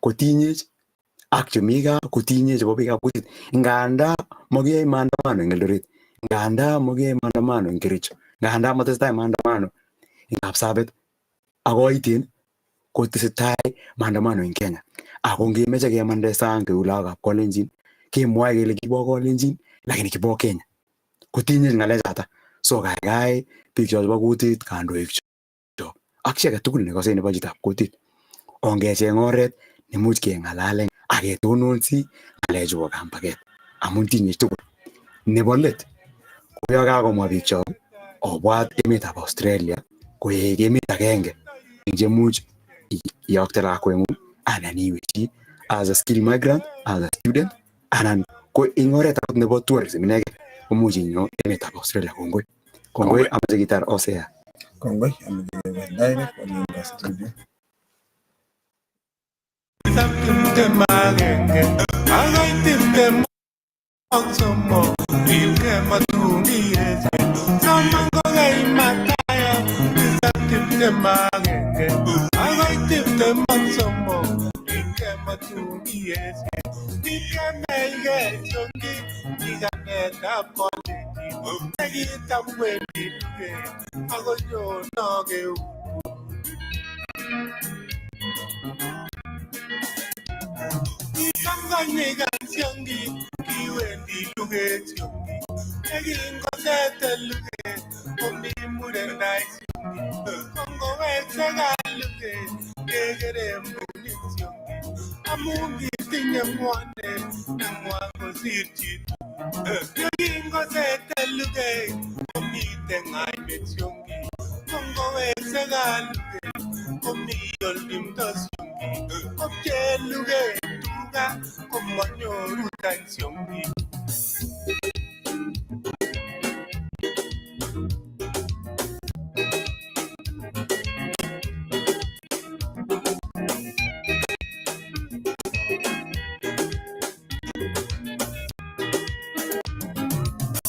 kotinyech ak chemi gaa kotinyech chebo biikab kutit. Nganda makiyoe maandamano eng Eldoret, nganda makiyoe maandamano eng Kericho, nganda matesetai maandamano eng Kapsabet ak Koitin kotesetai maandamano eng Kenya. Ako ngemeche kemande sang kou lagokab Kalenjin kemwoe kele kibo Kalenjin lakini kibo Kenya. Kotinyech ng'alechata. So kaikai biik cho chebo kutit kandoik cho Ak chi agetugul nekose nebo chitab kutit, ongecheng oret nemuch keng'alalen ak ketononsi ng'alechu bo kambaket amun tinyech tugul. Nebo let, ko yo kakomwa biikchok, obwat emetab Australia koek emet agenge eng chemuch iyokte lakweng'ung anan iwe chi as a skilled migrant, as a student, anan ko eng oret akot nebo tourism inegei komuch inyo emetab Australia. Kongoi. Kongoi, amache kitar Hosea. Kongoi, amache kebe direct olimbo studio. 21 akoi 23, ripkei matun iechen. Soman kokei Matayo 7:21 akoi 23, ripkei matun iechen. Kikiameikei tyong'ik nyikanetab Kalenjin nekitam wendi luget akonyono keut. Kitam konyikan tyong'ik, kiwendi luget tyong'ik. Yekingosete luget komi murendai tyong'ik. Kongowekse gaa luget kekere murenik tyong'ik amun kitinye ng'wonet neng'wan kosir chitugul. Yekingosete luget komiten ainet tyong'ik. Kongowekse gaa luget komi olimdo tyong'ik. Kopchee luget tuga komonyoru tany tyong'ik.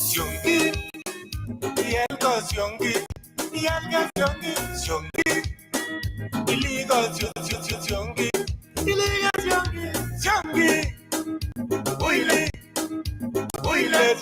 Tyong'ik, ielko tyong'ik, ielke tyong'ik, tyong'ik, iliko